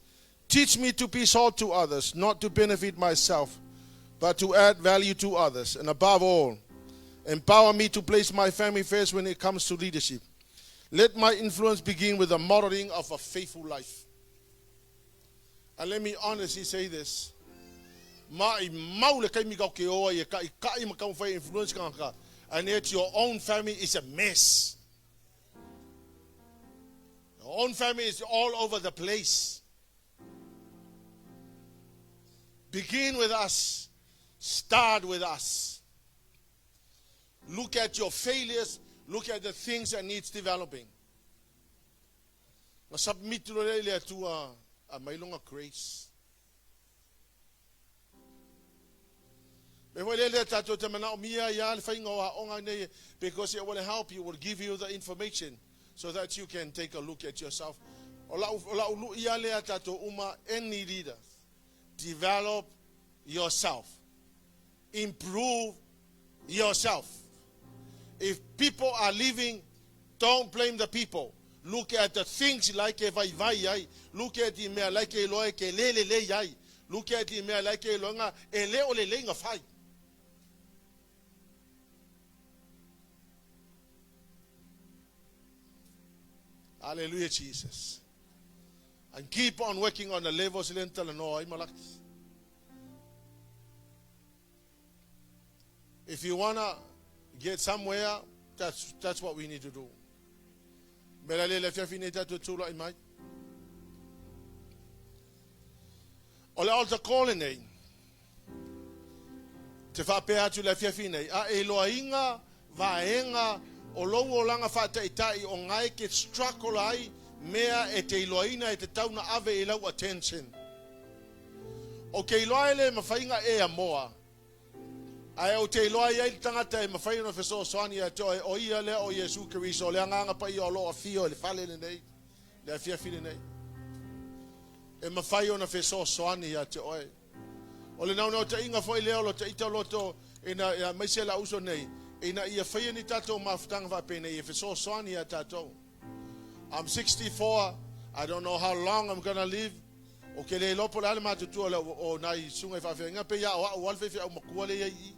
Teach me to be salt to others, not to benefit myself, but to add value to others. And above all, empower me to place my family first when it comes to leadership. Let my influence begin with the modeling of a faithful life. And let me honestly say this. Ma i mau le kaimi kau ke oa i e kai kai ma kau whai influence ka. And yet your own family is a mess. Your own family is all over the place. Begin with us. Start with us. Look at your failures. Look at the things that needs developing. Submit to le atua a mailonga grace. Because it will help you, will give you the information so that you can take a look at yourself. Any leader, develop yourself. Improve yourself. If people are leaving, don't blame the people. Look at the things like e vai vai ai. Look at the mea like e loe ke le le le ai. Look at the mea like e loa e le o le le nga fai. Hallelujah, Jesus. And keep on working on the levels lental no ai malaki. If you wanna get somewhere, that's what we need to do. Mela le fia fine ta tu tula i mai. O le altar call nei. Te whapea atu le fia fine. A e loa inga, vaenga, o lou o langa whaataitai o ngai ke struggle ai, mea e te iloaina e te tauna ave i lau attention. O ke iloa ele mawhainga e a moa. Ai o te iloa ia i tangata e mawhai no feso soani a te o ia lea o Yesu Kristo o le anganga pa ia o loa fio e le fale le nei, le afia file nei. E mawhai o na feso soani a te oe. O le nau nau te inga fo i leo lo te ita loto e na ia maise la uso nei. E na ia whai ni tātou mafutanga whapene i feso soani a tātou. I'm 64. I don't know how long I'm gonna live. O ke le lopo le ale matutua le o nai sunga i whawhenga pe ia o au alwhe au makua le ia i.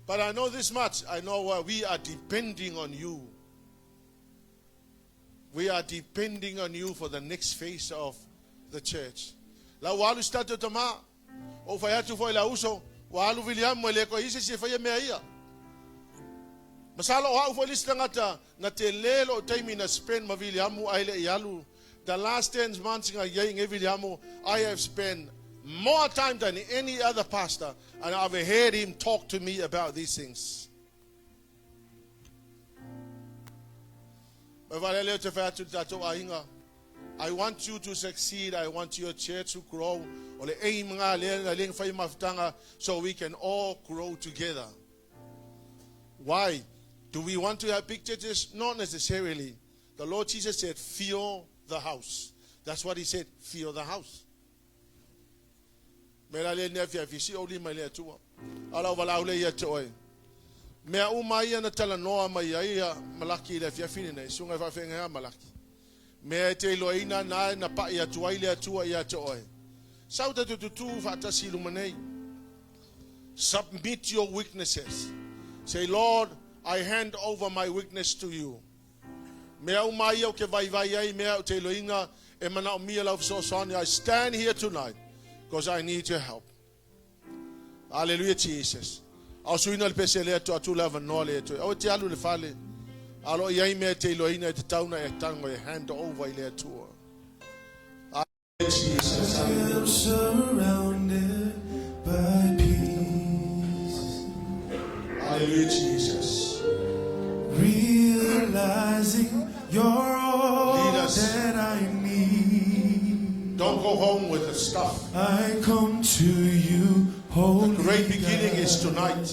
But I know this much. I know we are depending on you. We are depending on you for the next phase of the church. La walu stato tama o whai atu fo i la uso walu William mo le ko isi si whai mea ia. Masala o hau fo lisi tangata na te lelo o taimi na spend ma William ai le i alu The last 10 months nga iai nge Viliamo, I have spent more time than any other pastor, and I've heard him talk to me about these things. I want you to succeed. I want your church to grow. O le aim nga le na leng fai mafutanga, so we can all grow together. Why? Do we want to have big churches? Not necessarily. The Lord Jesus said, fill the house. That's what he said, fill the house. Me la le nea fia fisi o lima le atua. Ala o walau le ia te oe. Mea uma ia na tala noa mai ai ia malaki i le fia fini nei. Sunga whawhenga hea malaki. Mea e te iloa na na pa i atua i le atua ia te oe. Sau te tututu whaatasi luma nei. Submit your weaknesses. Say, Lord, I hand over my weakness to you. Mea uma ia o ke vai vai ai, mea o te iloina e mana o mia lau fesoasoani. I stand here tonight because I need your help. Hallelujah, Jesus. Au suina le pese le atu atu lava noa le atu. Au te alu le fale. Alo iai mea te iloina e te tauna e tango e hand over i le atua. Hallelujah, Jesus. I am surrounded by peace. Hallelujah, Jesus. Realizing you're all Lead us. that I need. Don't go home with the stuff. I come to you, holy The great beginning is tonight.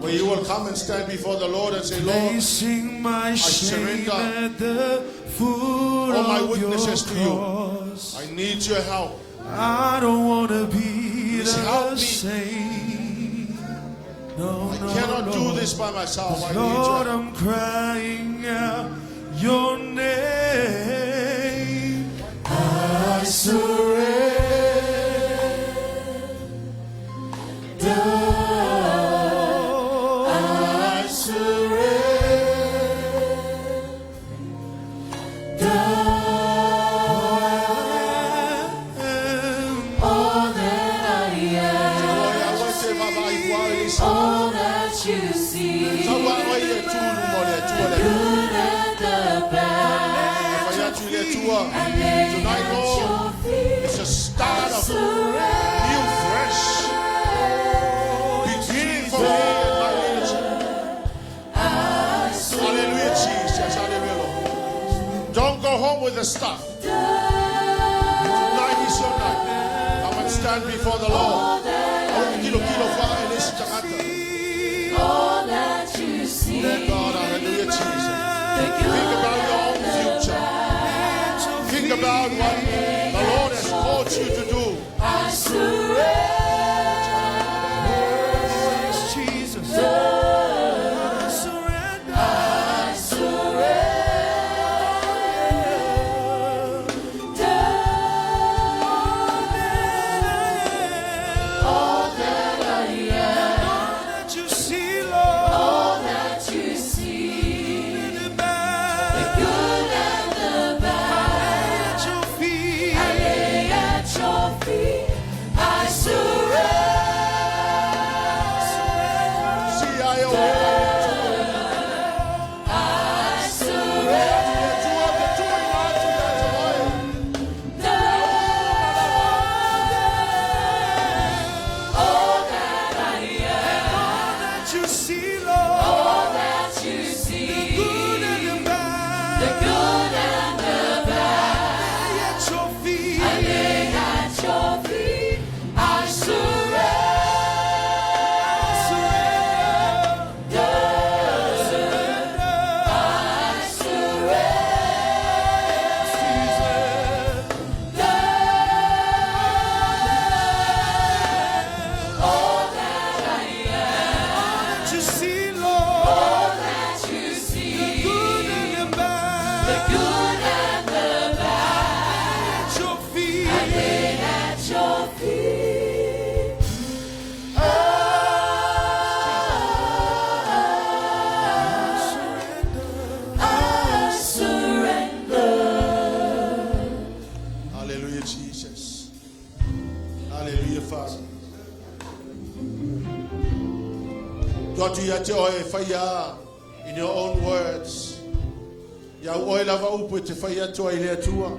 Where you will come and stand before the Lord and say, Lord, Placing my shame surrender at the foot all my of your weaknesses to you. cross. I need your help. I don't want to be Please the help me. same. No, I no, cannot do Lord. this by myself. I need Lord, your help. I'm crying out your name. I surrender. I surrender. All that I am, all that you see, good and the bad, I lay Tonight, at Lord, your feet. it's a start of new, fresh beginning for me and my leadership. Hallelujah, Jesus. Hallelujah, Lord. Don't go home with the stuff. Tonight is your night. Come and stand before the Lord. Oh, kilo, kilo, fa, elis, tangata. All that you see, God, hallelujah, Jesus. the Think good about your own future. Think about what the Lord has called you to do. I surrender. Jesus. I surrender. I surrender. All that I am, That you see, Lord, all that you see, the bad good and the bad, at your feet. I lay at your feet. I surrender. See, I obey. I surrender. All that I am, That you see, Lord, all that you see, good and the bad. the good and the bad, At your feet. I lay at your feet. I surrender. Surrender. I surrender. All that I am, That you see, Lord, all that you see, good and the bad. the good and the bad, At your feet. I lay at your feet. I surrender. Hallelujah, Jesus. Hallelujah, Father. God, you are fire in your own words. I au oe lava upu e te fai atu ai i le Atua.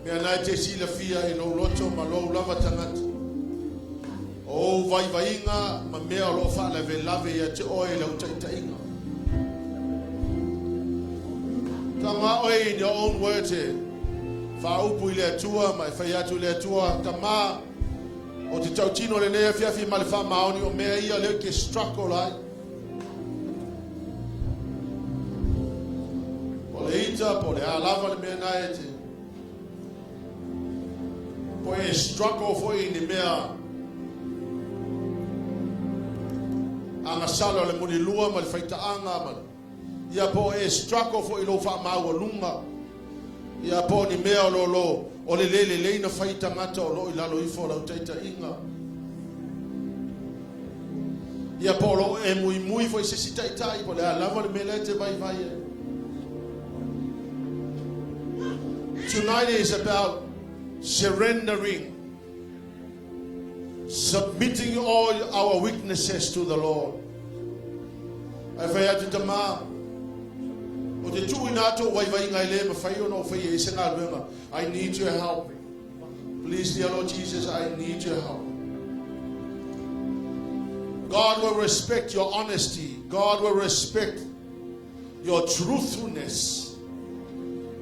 Mea na e te silafia i lou loto ma lou lava tagata. O ou vaivaiga ma mea o lo o faalavelave ia te oe i lau taitaiga. Taga oe in your own words e faaupu i le Atua ma e fai atu i le Atua, Tama, o te tautino lenei afiafi ma le faamaoni o mea ia lea ou te struggle ai. Po o le ita, po o le a lava le mea na e te. Po e struggle foi i ni mea agasala o le mulilua ma le faitaaga ma le ia po o e struggle foi i lou faamaualuga ia po o ni mea o lo lo o le le lelei na fai tagata o lo o i lalo ifo o lau taitaiga ia po o lo o e muimui foi se isi taitai po o le a lava le mea lea e te vaivai ai. Tonight is about surrendering, submitting all our weaknesses to the Lord. Ae fai atu Tama, o te tuuina atu o vaivaiga e le mafai ona ou faia ai se galuega. I need your help. Please, dear Lord Jesus, I need your help. God will respect your honesty. God will respect your truthfulness.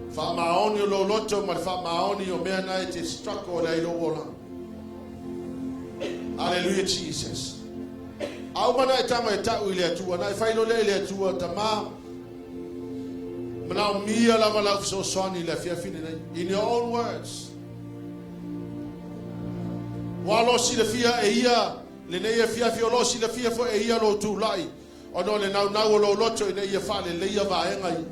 Faamaoni o lou loto ma le faamaoni o mea na e te struggle ai i lou ola. Hallelujah, Jesus. A uma na e tago e ta'u i le Atua, na e fai loa lea i le Atua, Tama, manaomia lava lau fesoasoani i le afiafi lenei. In your own words. Ua lo silafia e ia lenei afiafi, o lo silafia foi e ia lou tulai, ona o le naunau o lou loto ina ia faaleleia vaega ia.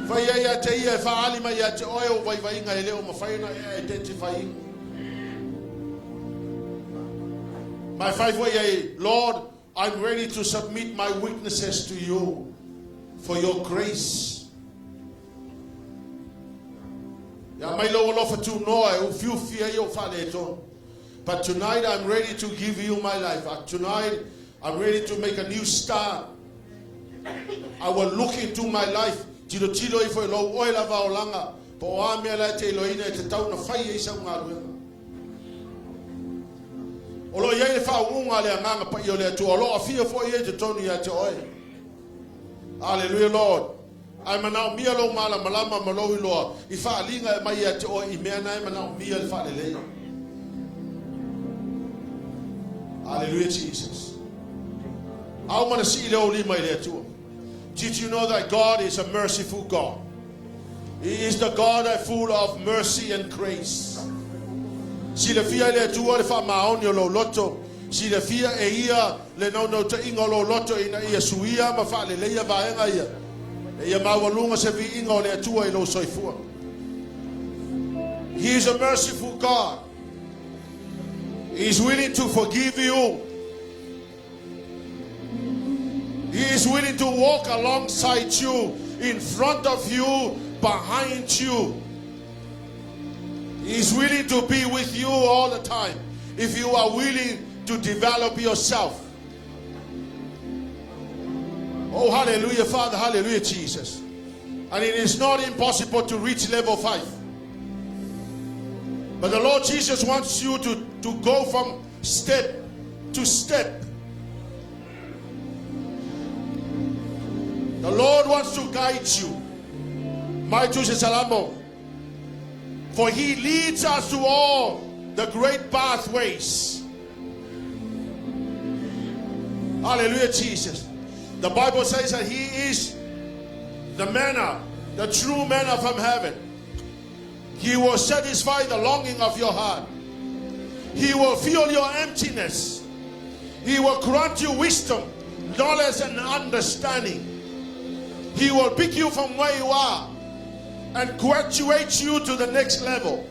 Fai ai ia te ia e faaali mai ia te oe ou vaivaiga e le o mafai ona e identify ina. Ma e fai foi ai, Lord, I'm ready to submit my weaknesses to you for your grace. Ia mai lou alofa tunoa e ufiufi ai ou faaletonu. But tonight I'm ready to give you my life. Tonight I'm ready to make a new start. I will look into my life. Tilotilo ifo i lou oe lava olaga. Po o a mea la e te iloaina e tatau ona fai ai sau galuega. O lo o i ai le faauuga a le Agaga Paia o le Atua, o lo o afio foi ia i totonu ia te oe. Hallelujah, Lord. Ae manaomia lou malamalama ma lou iloa i faaaliga e mai ia te oe i mea na e manaomia le faaleleia. Hallelujah, Jesus. A uma na sii le ou lima i le Atua. Did you know that God is a merciful God? He is the God that full of mercy and grace. Silafia e le Atua le faamaoni o lou loto. Silafia e ia le naunautaiga o lou loto ina ia suia ma faaleleia vaega ia. E ia maualuga se viiga o le Atua i lou soifua. He is a merciful God. He is willing to forgive you. He is willing to walk alongside you, in front of you, behind you. He is willing to be with you all the time if you are willing to develop yourself. Oh, hallelujah, Father, hallelujah, Jesus. And it is not impossible to reach level 5. But the Lord Jesus wants you to go from step to step. The Lord wants to guide you. My Jesus Salamo. For he leads us to all the great pathways. Hallelujah, Jesus. The Bible says that he is the manna, the true manna from heaven. He will satisfy the longing of your heart. He will fill your emptiness. He will grant you wisdom, knowledge, and understanding. He will pick you from where you are and graduate you to the next level.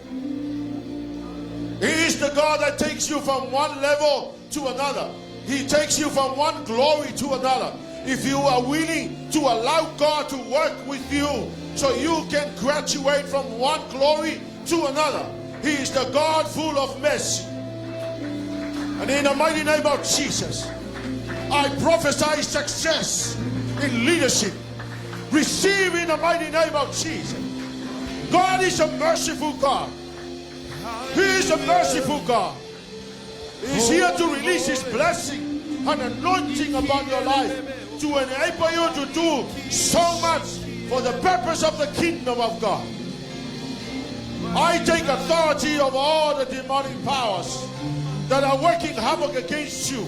He is the God that takes you from one level to another. He takes you from one glory to another. If you are willing to allow God to work with you so you can graduate from one glory to another. He is the God full of mercy. And in the mighty name of Jesus, I prophesy success in leadership. Receive in the mighty name of Jesus. God is a merciful God. He is a merciful God. He is here to release His blessing and anointing upon your life to enable you to do so much for the purpose of the kingdom of God. I take authority over all the demonic powers that are working havoc against you.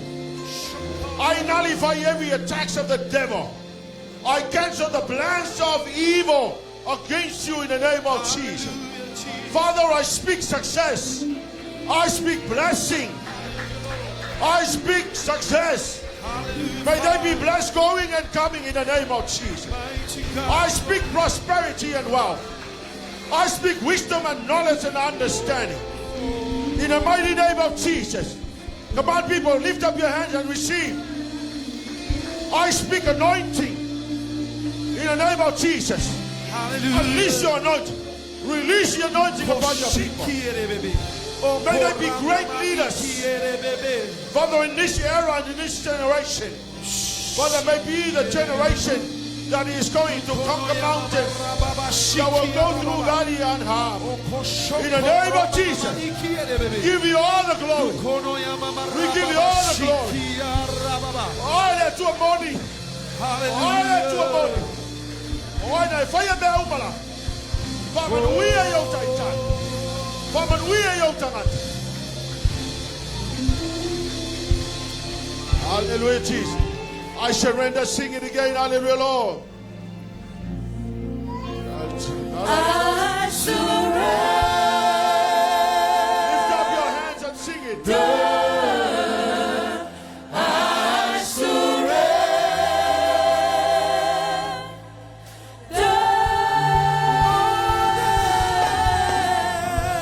I nullify every attacks of the devil. I cancel the plans of evil against you in the name of Jesus. Father, I speak success. I speak blessing. I speak success. May they be blessed going and coming in the name of Jesus. I speak prosperity and wealth. I speak wisdom and knowledge and understanding. In the mighty name of Jesus. Come on, people, lift up your hands and receive. I speak anointing in the name of Jesus. Release your anointing. Release your anointing upon your people. May they be great leaders. Father, in this era and in this generation, Father, may be the generation that is going to conquer mountains, that will go through valley and harm. In the name of Jesus, give you all the glory. We give you all the glory. All that to a money. All that to a money. All that fire me umala. Faamanuia i ou taitai. Faamanuia i ou tagata. Hallelujah, Jesus. I surrender. Sing it again. Hallelujah, Lord. I surrender. Lift up your hands and sing it. I surrender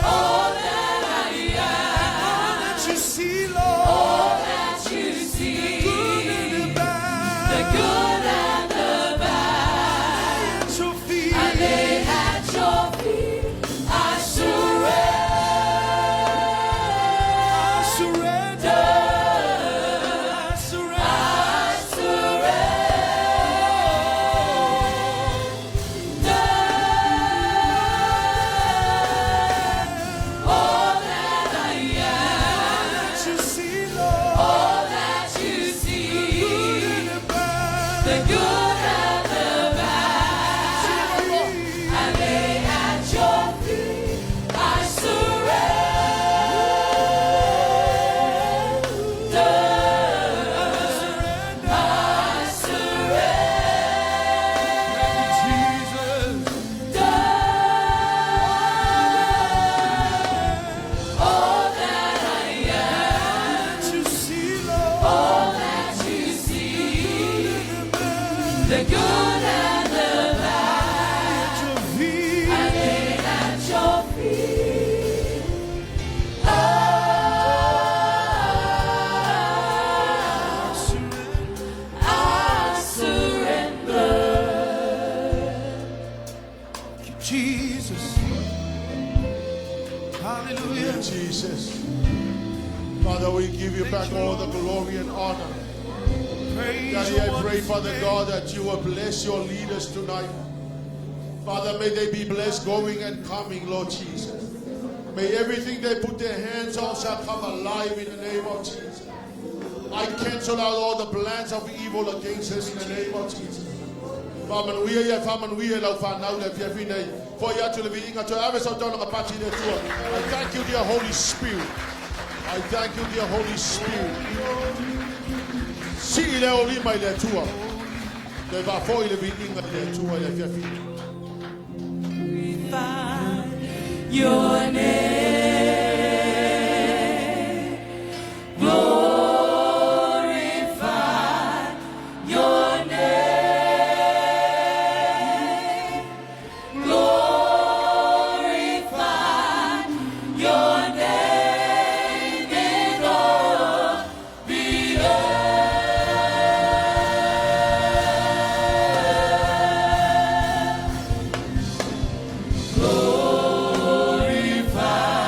all that I am, That you see, Lord, all that you see, good and the the bad. good and the bad. At your feet, I lay at your feet. I surrender. I surrender. I surrender. I surrender all that I am, That you see, Lord, all that you see, good and the bad. the good and the bad. I lay at your feet. I surrender. I surrender. All that I am, That you see, Lord, all that you see, the good and the bad, at your feet. I lay at your feet. I surrender. Jesus. Hallelujah. Jesus. Father, we give you back all the glory and honor. Praise Daddy, your I pray, wonderful Father name. God, that you will bless your leaders tonight. Father, may they be blessed going and coming, Lord Jesus. May everything they put their hands on shall come alive in the name of Jesus. I cancel out all the plans of evil against us in the name of Jesus. Faamanuia ia, faamanuia i lau fanau le afiafi nei. Fo'i atu le viiga, toe ave sau taulaga pati i le Atua. I thank you, dear Holy Spirit. I thank you, dear Holy Spirit. Sii le o lima i le Atua. Toe faafoi le viiga i le Atua i le afiafi. Your name, glorify your name, glorify your name in all the earth. Glorify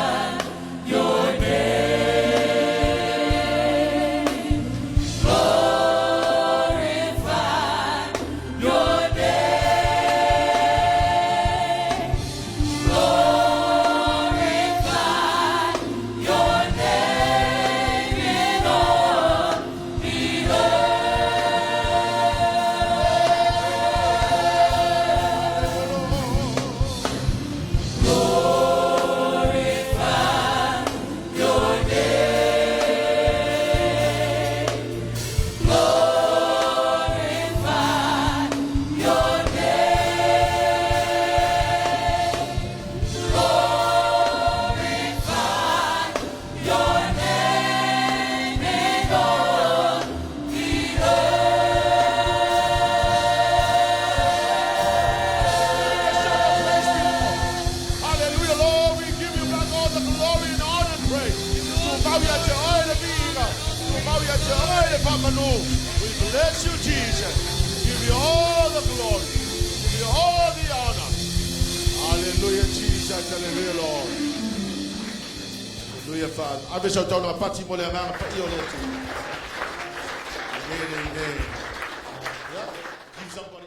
Tumau ia te oe le viiga. Tumau ia te oe le faamanu. We bless you, Jesus. Give you all the glory. Give you all the honor. Hallelujah, Jesus. Hallelujah, Lord. Hallelujah, Father. Ave sau taulaga pati mo le agaga paia o le Atua. Amen, amen. Yeah. Give somebody